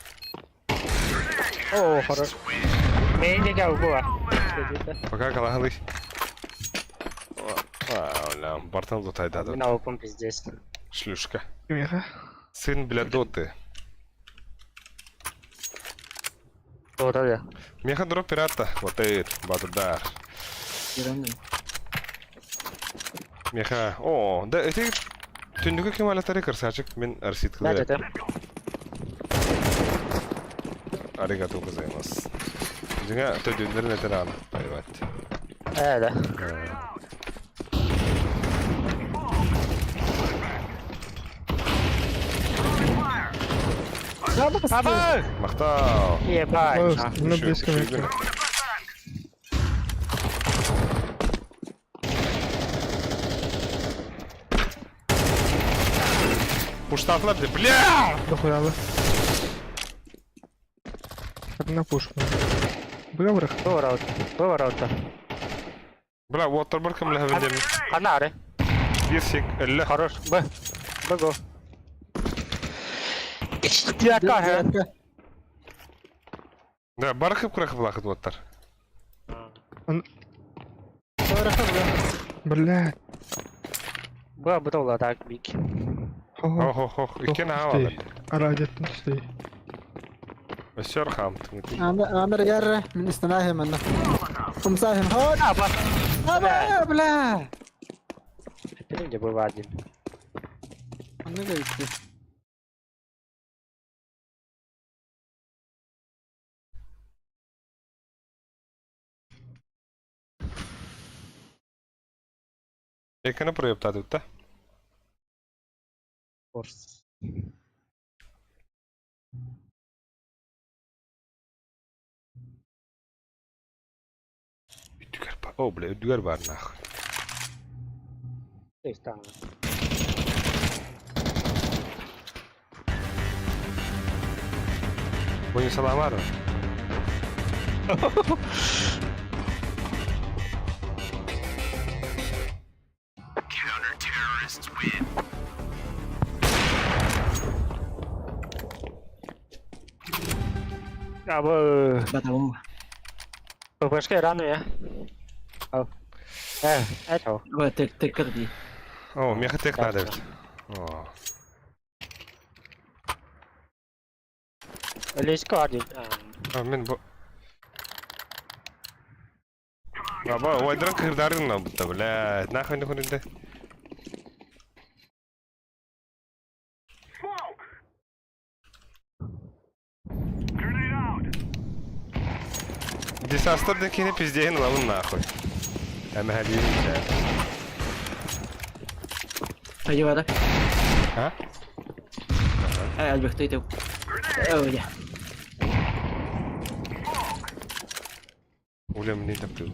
О, хорош. Мейн деге угула. Пока калахалы. А, оля, бартан лутайдады. Мен аукум пиздец. Шлюшка. Меха. Сын, бля, доты. Вот да. Меха дроп пирата. Вот это, батудар. Göründüm. Меха. О, да, это түндүкү ким алатары красавчик, мен арсит Да, кылы. да. Аригато гозаймас. Жиңа төдүннөр нетер аны. Айват. Э, да. Аба! Мактау. Ебать. Ну, близко. Пуштаатылар дии, бля! Дохуяла. Одна пушка. Бля, Бу ворота. Бля, уоттарбар көмөлөһөбүн диэммин. Ханна ары? Биир сик өллө. Хорош. Б. Б го. Девятка ары. Девятка. Да, бары кып-кыра кылаахыт уоттар. Бля. Б бу да так бик. Хо-хо-хо, иккиэн аҕа бааллар. Араадьаттан түстей. Өссө өр хаамтыҥ. Амир яры, мин истанаахым манна. Умсаахым. Хот! Аба. Аба, бля! Билим де бу один. Анны да итти. Эканы проептаатыбыт да? Курс. Үрдүгэр ба... О, бля, үрдүгэр баар нах. Está. Бу саламар. Аба. Батабым. ППшка рано я. Э, это. Ой, тек тек дии. О, меха тек надо ведь. О. Лесько один. А, мен бу... Аба, ойдыран кырдарын будто, блядь, нахуй не хунде. Десастер декини пиздейін лавын нахуй. Әмәлиін, блядь. Пойди вода. А? Э, Альберт, ты ты. Ой, Уля, мне топлю.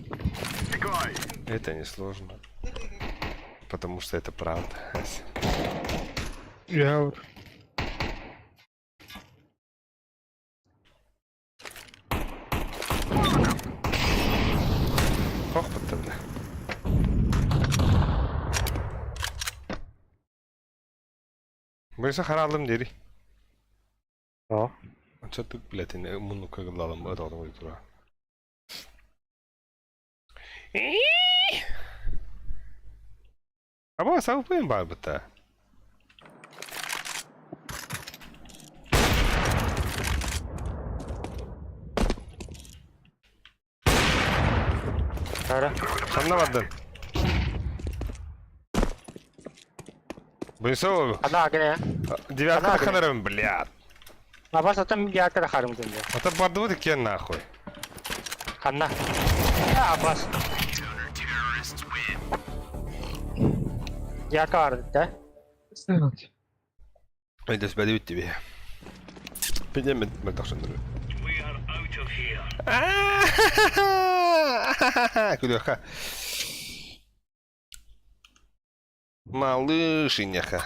Это несложно. Потому что это правда. Я вот. Ох, бля. Быйса харалым дери. О. Анча тык, блядь, муну кыгылалым, ыдалым тура. Аба, сабыппын бар быта. Ара. Ханна бардын. Быйса Ана агне. девятка ханарым, блядь. Аба сатам девятка харым дэнде. Ата барды иккен нахуй. Ханна. Абас. Девятка бар да? Сделать. Өйдөс бәді бітті бе. Пидем мен тақшандыры. Күлөха. Малышиняха.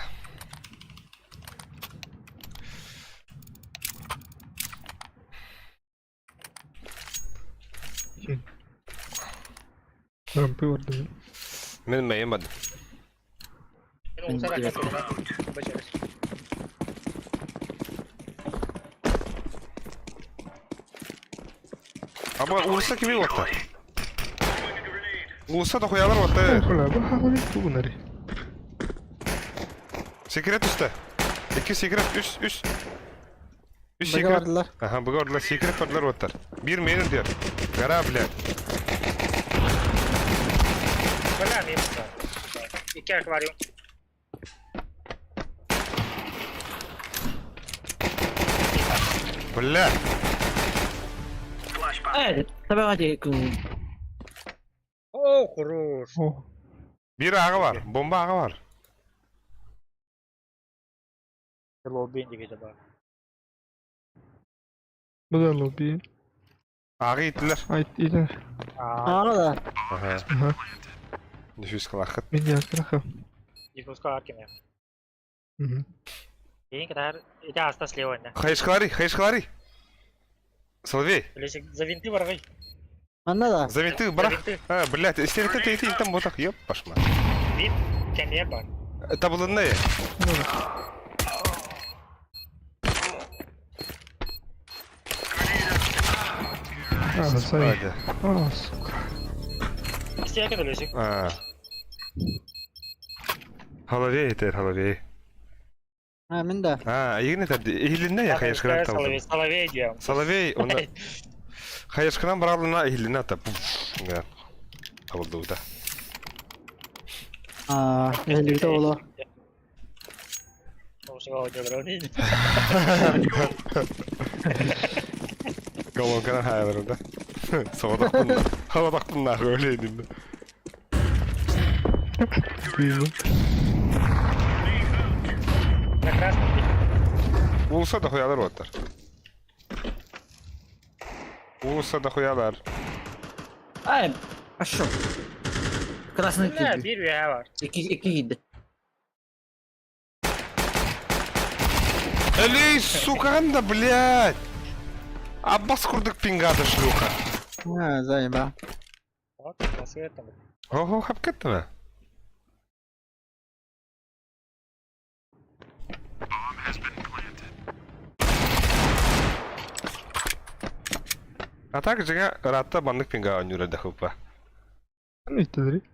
Рампы барды. Мен мәйем бады. Мен девятка. Аба урса кими отта? Урса да хуялар отта. Бля, бахагы тугунари. Секрет үсті. Екі секрет, үс, үс. Үс Быга секрет. бардылар. Аха, бұға бардылар, секрет бардылар оттар. Bir менің дер. Гара, бля. Бля, мен. Икки аквариум. Бля. Э, табаға күн. О, хорош. О, Bir ağı var. Bomba ağı var. Лобби деген бар. bu da lobi. Ağı иттілер. Айт, иде. Аны да. Аха. Ага. Нефис кылахыт. Мен якраха. Диффузка аркеме. Угу. Кейін кытаар ити ааста слева инна. Хаешкалары, хаешкалары. Соловей, Лесик, за винты баргай. Манна да. за винты За барах. винты. А, блядь, истерика ты ты там вот так, ёп, пошма. Винт кэмиэ бар. Таблынная. А, сай. А, А, сука. Истерика да Лесик. А. Головей это, головей. А, мин да. А, игны там, илинне я хаешкалар там. Соловей, Соловей диэн. Соловей, он... Хаешкалар бралына илинне та. Да. Табылды да. А, элликте оло. Колонканан хайаларын да. Соғадақпын да. Соғадақпын нахуй өлейін да. На красном. Улуса да хуялар оттар. Улуса да хуялар. Ай, пошел. Красный Бля, киди. биир үөһэ бар. Икки икки киирдэ. Элей, сука, анда, блядь! Аббас курдук пингада шлюха. А, заеба. Вот, красивый там. Ого, хапкеттіме? А так жига ратта бандык пинга ойнура дахупа. Не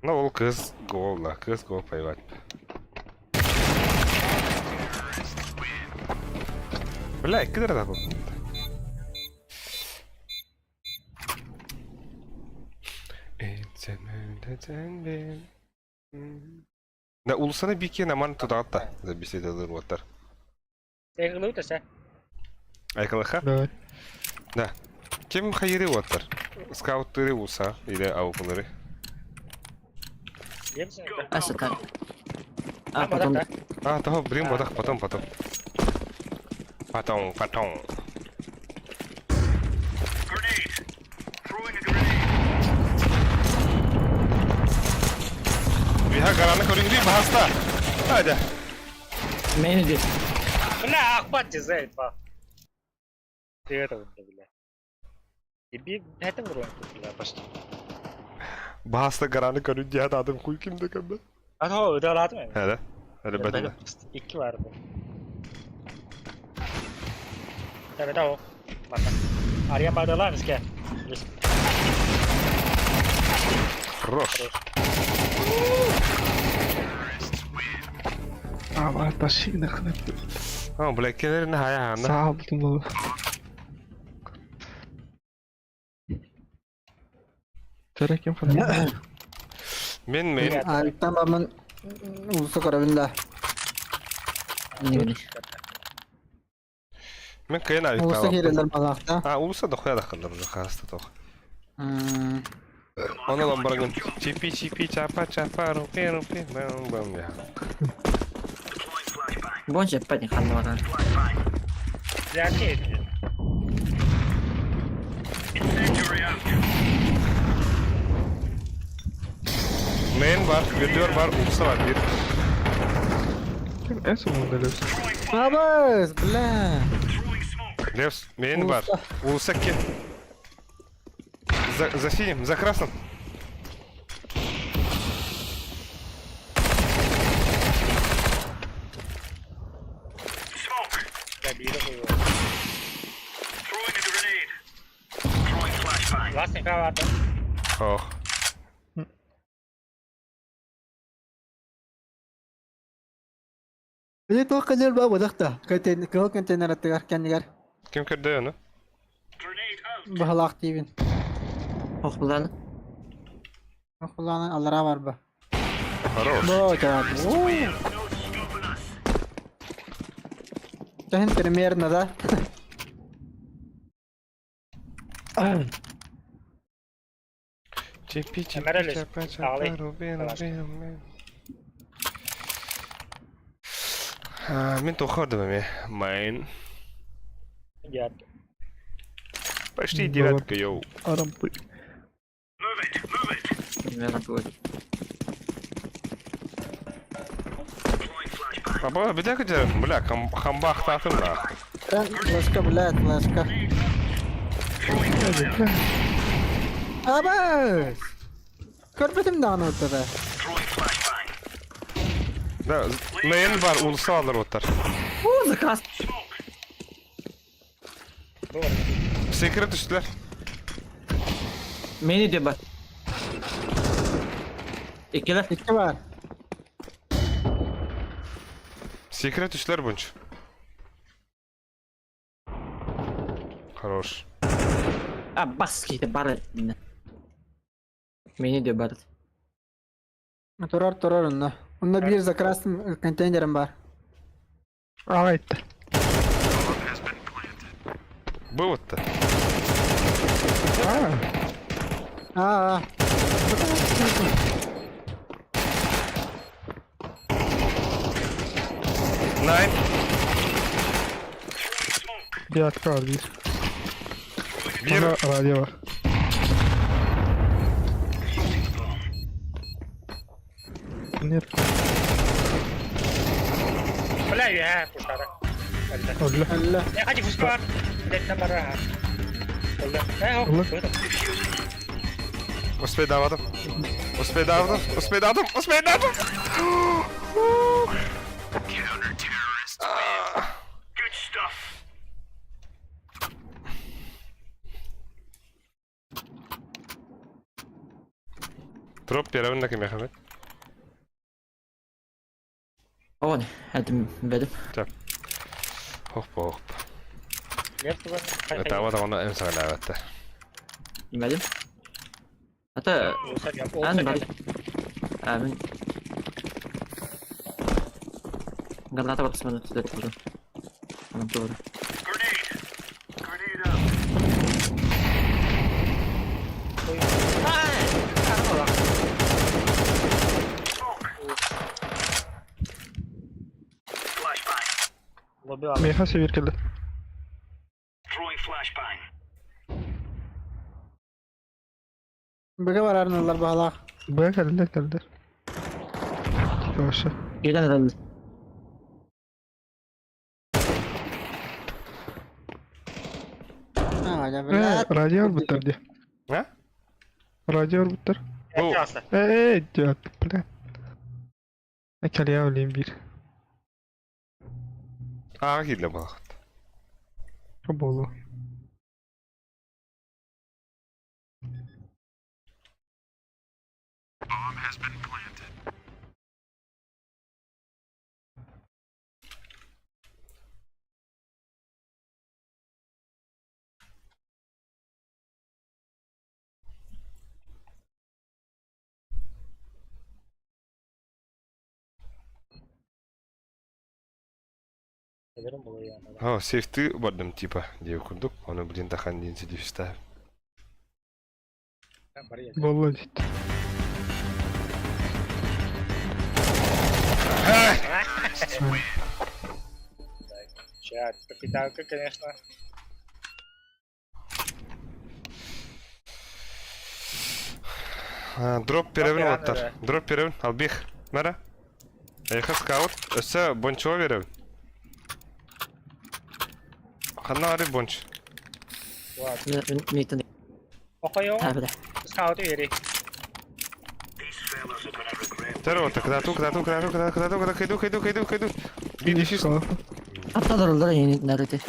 Ну ол кыз гол, кыз гол пайват. Бля, кидер да бұл. Да улусаны бике наман тудагатта за беседалар оттар. Эглы өтөсө. Айкалаха? Давай. Да. Ким хайыры оттар? Скауттыры уса или аупылары. Емсин. Аса так. А, потом. А, того, блин, бодах, потом, потом. Потом, потом. Биха гараны көрүнгү баһаста. Hadi. Мени дед. Бля, ахпат дизайн ба. Ты это бля. Еби это вроде бля почти. Баһаста гараны көрүнгү адам хуй кимде кемде. А то өдө алат mı? Hadi. Hadi бәдә. Икки барды. Evet o. Bak. Арьян бардалар миске. Хорош. А, тащи нахуй. А, бля, келерин хая хана. Сау булдum. Тәрәк кем хана? Мен мен Айттан бамын улуса көрөбүн да. Не мен кыйын Улуса айыкталам. кирелер балакта. А, улуса да хуя дакылдар уже хаста тох. М, Оны ламбаргын. Чипи чипи чапа чапа рупи рупи бам бам я. Бонча патин ханна Бля, не. Мен бар, видео бар, улуса бар бир. Кем эс монда лепс? Абыз, бля. Левс, мен бар. Улуса ке. За, за синим, за красным. Бля, бири хуй. Ластный кавата. Ох. Или тоққа жер ба бодақта. Контейнер, кыл контейнер аттыгар кәнігер. Ким көрдө оны? Бахалақ дейбін. Ох, булан. Құлағынан алара бар ба. Хорош. Бо, жауап. Тәхін примерно, да? Чипи чипи Эмерелес. чапа чапа Ағалай. руби руби руби. А, мен тоқырдым эме. Майн. Я. Почти девятка, йоу. Арампы. Примерно будет. Аба, битэ кыдьар, бля, хамбаахтаатым нахуй. Флешка, блядь, флешка. Абас! Көрбөтүм даҕаны ортото. Да, мейн бар, уулусса алар оттар. Уу, заказ. Секрет түстүлэр. Мени де бар. Иккилэр. Икки бар. Секрет түстүлэр бунч. Хорош. А, бас киһитэ бар Мени де бар. Турар турар онно. Онно биир закрастым контейнерим бар. Аҕа айтта. Вывод-то. Аа. Аа. Nine. Девятка бар биир. Биир. Ана радио бар. Нет. Бля, я пушара. Өллө. Өллө. Я хочу пушкар. Блять, на бара. Өллө. Өллө. Успейдаабатым. Успейдаабатым. Успейдаатым. Успейдаатым. Дроп биэрэбин да кимиэхэ эбит. О, этим бедим. Хоппа хоппа. Таба даҕаны эмсэҕэлээбэттэр. Бедим. Ата ан бар. А мин Граната бар түсмәне төзәтеп булды. Аны туры. Миэхэ сибиир кэллэ. Быга барарналар баһалаах. Быа кэллэ кэллэ. Вообще. Кирден эрэллэр. Аа, дьэ, Э, блядь. радио ылбыттар дии. А? Радио ылбыттар. Бу Э, идиот, бля. Кэлиэ олиин биир. ааҕа киирдэ балахат. Буолуо. О, сейфты бардым типа диэ курдук. Ону блин тахан диэн сидифистаах. Буолла дит. Чат, капиталка, конечно. Дроп биэрэбин уолаттар. Дроп биэрэбин. Албих. Мара. Эйхэ скаут. Өссө бончуга биэрэбин. Ханна бары бонч. Мийтен. Охойо, Бля. скаут вери. Тэр вот куда ту куда ту куда ту куда куда ту куда кайду кайду кайду кайду. Бидишис. Аттадырылдар yeni nerede?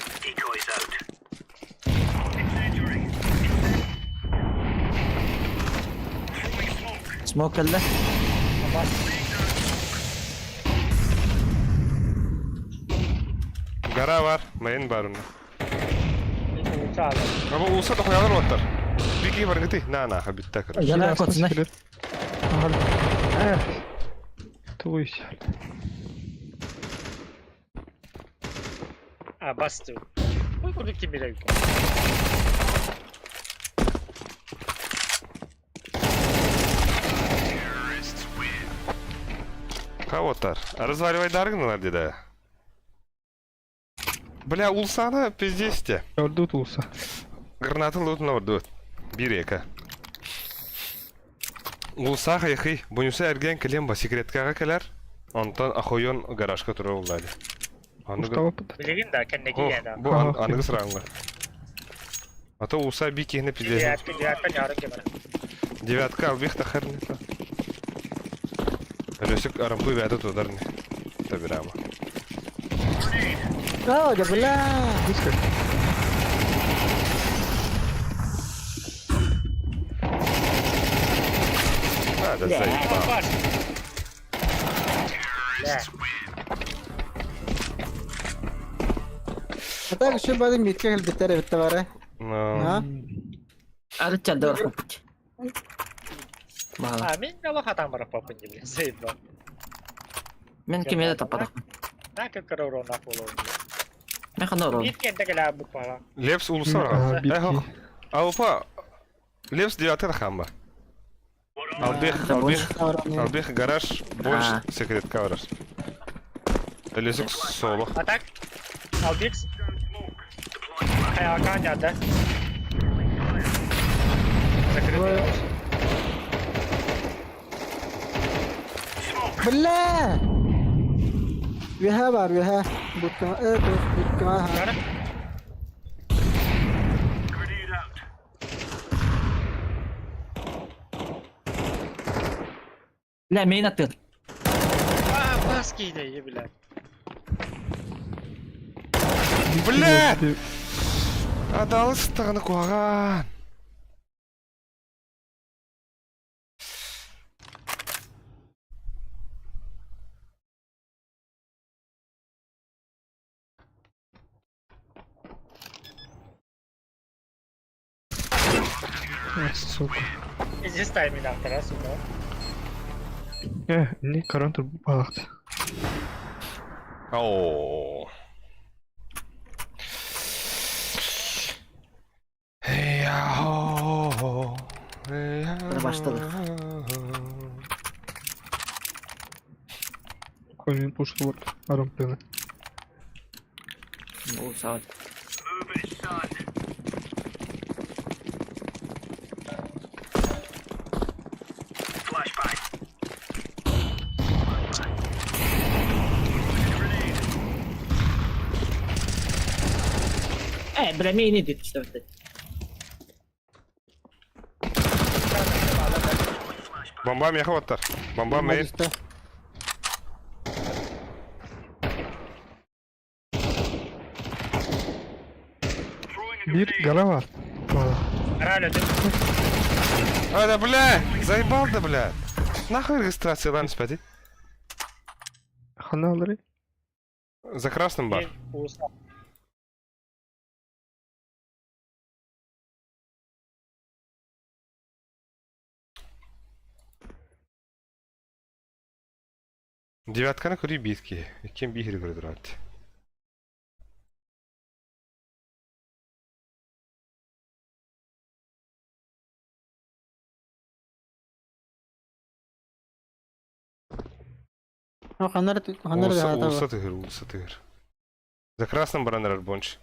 Smoke кэллэ. Гора бар, мейн бар уна. Аба улса тохуялар уоттар. Бики баргыты. На на, хабитта короче. Яна котсуна. Э. Тугуй. А, басту. Ой, курдук кимбирек. Кого-тар. Разваливай даргналар деда. Бля, улсана пиздец те. Ордут улса. Гранатын лутна ордут. Бир эка. Улса хайхый. Бунюса эрген кэлэн ба секреткаҕа кэлэр. Онтон охуйон гаражка турар буолла дии. Аныгы Усталаппыт. Билигин да кэнники Ох, иһэн бу Ага, ан- аныгы сырааҥҥа. А то уса би киһини пиздец. Девятка, девятка нярын кемер. Девятка албих тахар не то. Рөсүк арампы бэйэтэ тутар не. Табирама. О, да бля. Близко. А, да заебал. Баш. Бля. А так еще бады митке кэлбиттэр эбит бары. Ну, А? Арычча да барахпыт. Баҕала. А, мин олох атаан барахпаппын дии, бля, заебал. Мен кими да таппатах. На как урона буолуо. Мен ханна орон. Биир кэнтэ кэлээбит баҕала. Лепс улуса Ага, бар. битки. Эхо. Аупа. Лепс девятка хамба. Албех, албех, албех гараж, больше А. секретка гараж. Лесик соло. А так? Албикс. Хайакан да? Закрытый. Бля! Үөһэ бар, үөһэ. Будка, будка, Кара? Бля, мейн аттыр. А, маски иди, бля. Бля! Адалыстығыны куаған. А, сука. Здесь тайминг автора, сука. Не, корон тур балахты. О. Эй-я-хо. Эй-я-хо. Başladık. Хоймин пушил вот арампыны. Ол саат. Бля, мейн идет, что это? Бомба меха оттар. Бомба мейн. Бир гора бар. Бала. Ралю, ты А, да, бля! Заебал да, бля! Нахуй регистрация лан спяти? Хана алары. За красным бар. уса. Девятканы көрі битки. Кем бихір көрдірат. Ханар, ханар Улуса тыгыр, улуса тыгыр. За красным барандар бонч.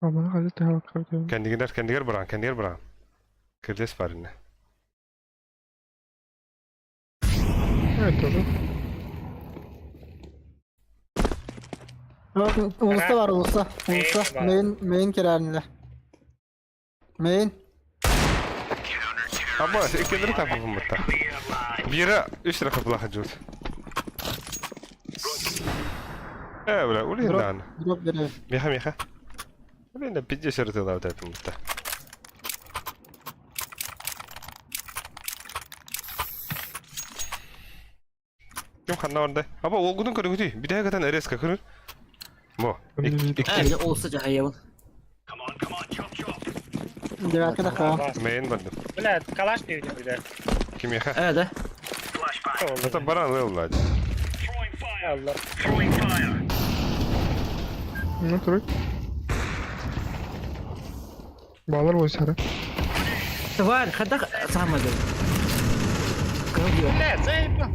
Амана хазы тахал карды. Кәндігер, кәндігер баран, кәндігер баран. Кірдес барына. Это тоже. Улуста бар, улуста. Улуста. Мейн, мейн кирәрнилер. Мейн. Аба, иккендері тапы бұтта. Бира үш рақы бұлақа жүр. Бля, улин дан. Дроп берер. Меха, меха. Блин, да пиздец рытыла вот это бұтта. Ким ханна орда? Аба, ол күнін көрігіті. Бидәй катан резко көрір. Бо. Бля, улуса жахаябын. Девятка да ха. Мейн бардым. Бля, калаш не видим, бля. Ким меха? Да? Это баран лыл, ладь. Allah. Ну, туры. Балар бойсары. Тварь, хадах сама дел. Бля, заебал.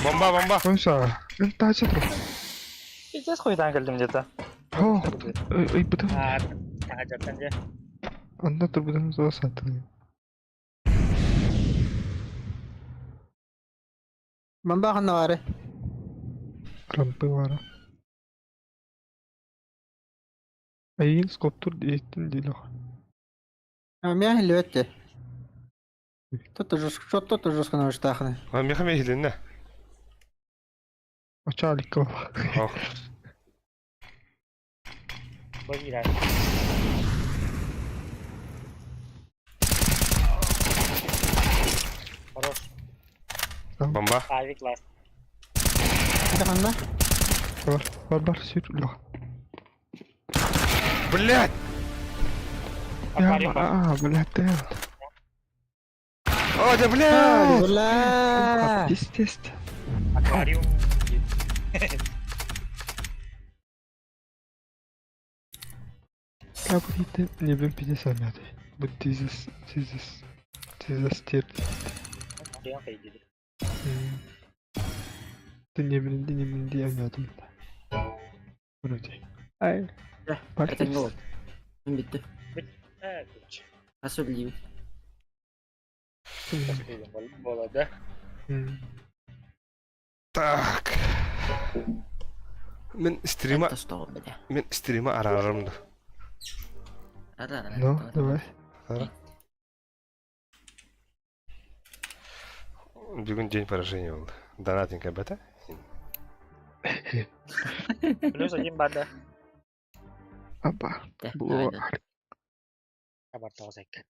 Бомба, бомба. Ойса. Тача тур. Пиздец хуйдан кэллим где-то. О, ой, бытын. А, таһаджаттан дьэ. Анда тур бытын саттын. Бомба ханна баарый? Рампы баара. Эйигин скоптур диэттин диилэх. А, миэхэ иһиллибэт дии. Что-то жестко, что-то жестко научтаахны. А миэхэ эмиэ иһилиннэ. Очаликка баба. Ох. Бо киирэр. Хорош. Бомба. Авик ласт. Это ханна? Бар, бар, бар, сүр улахан. Блядь! Аквариум бар. А, блядь, ты. О, да блядь! Бля! Пиздец. Аквариум. Я bu не ben 50 мяты. Bu dizis, dizis, dizis тер. Аквариум кайдиди. Ты не блин, не блин, я мятым. Вроде. Ай. Э, Бар. Это не вот. Бүттэ. Э, короче. Асыл Бола, да? Так. Мин стрима, Это что, бля? мин стрима араарым да. Ну, давай. Бүгүн день поражения был. Донатинг бета. Плюс один бар, да? Апа. Да, Бу. давай, да. Абарталзайка.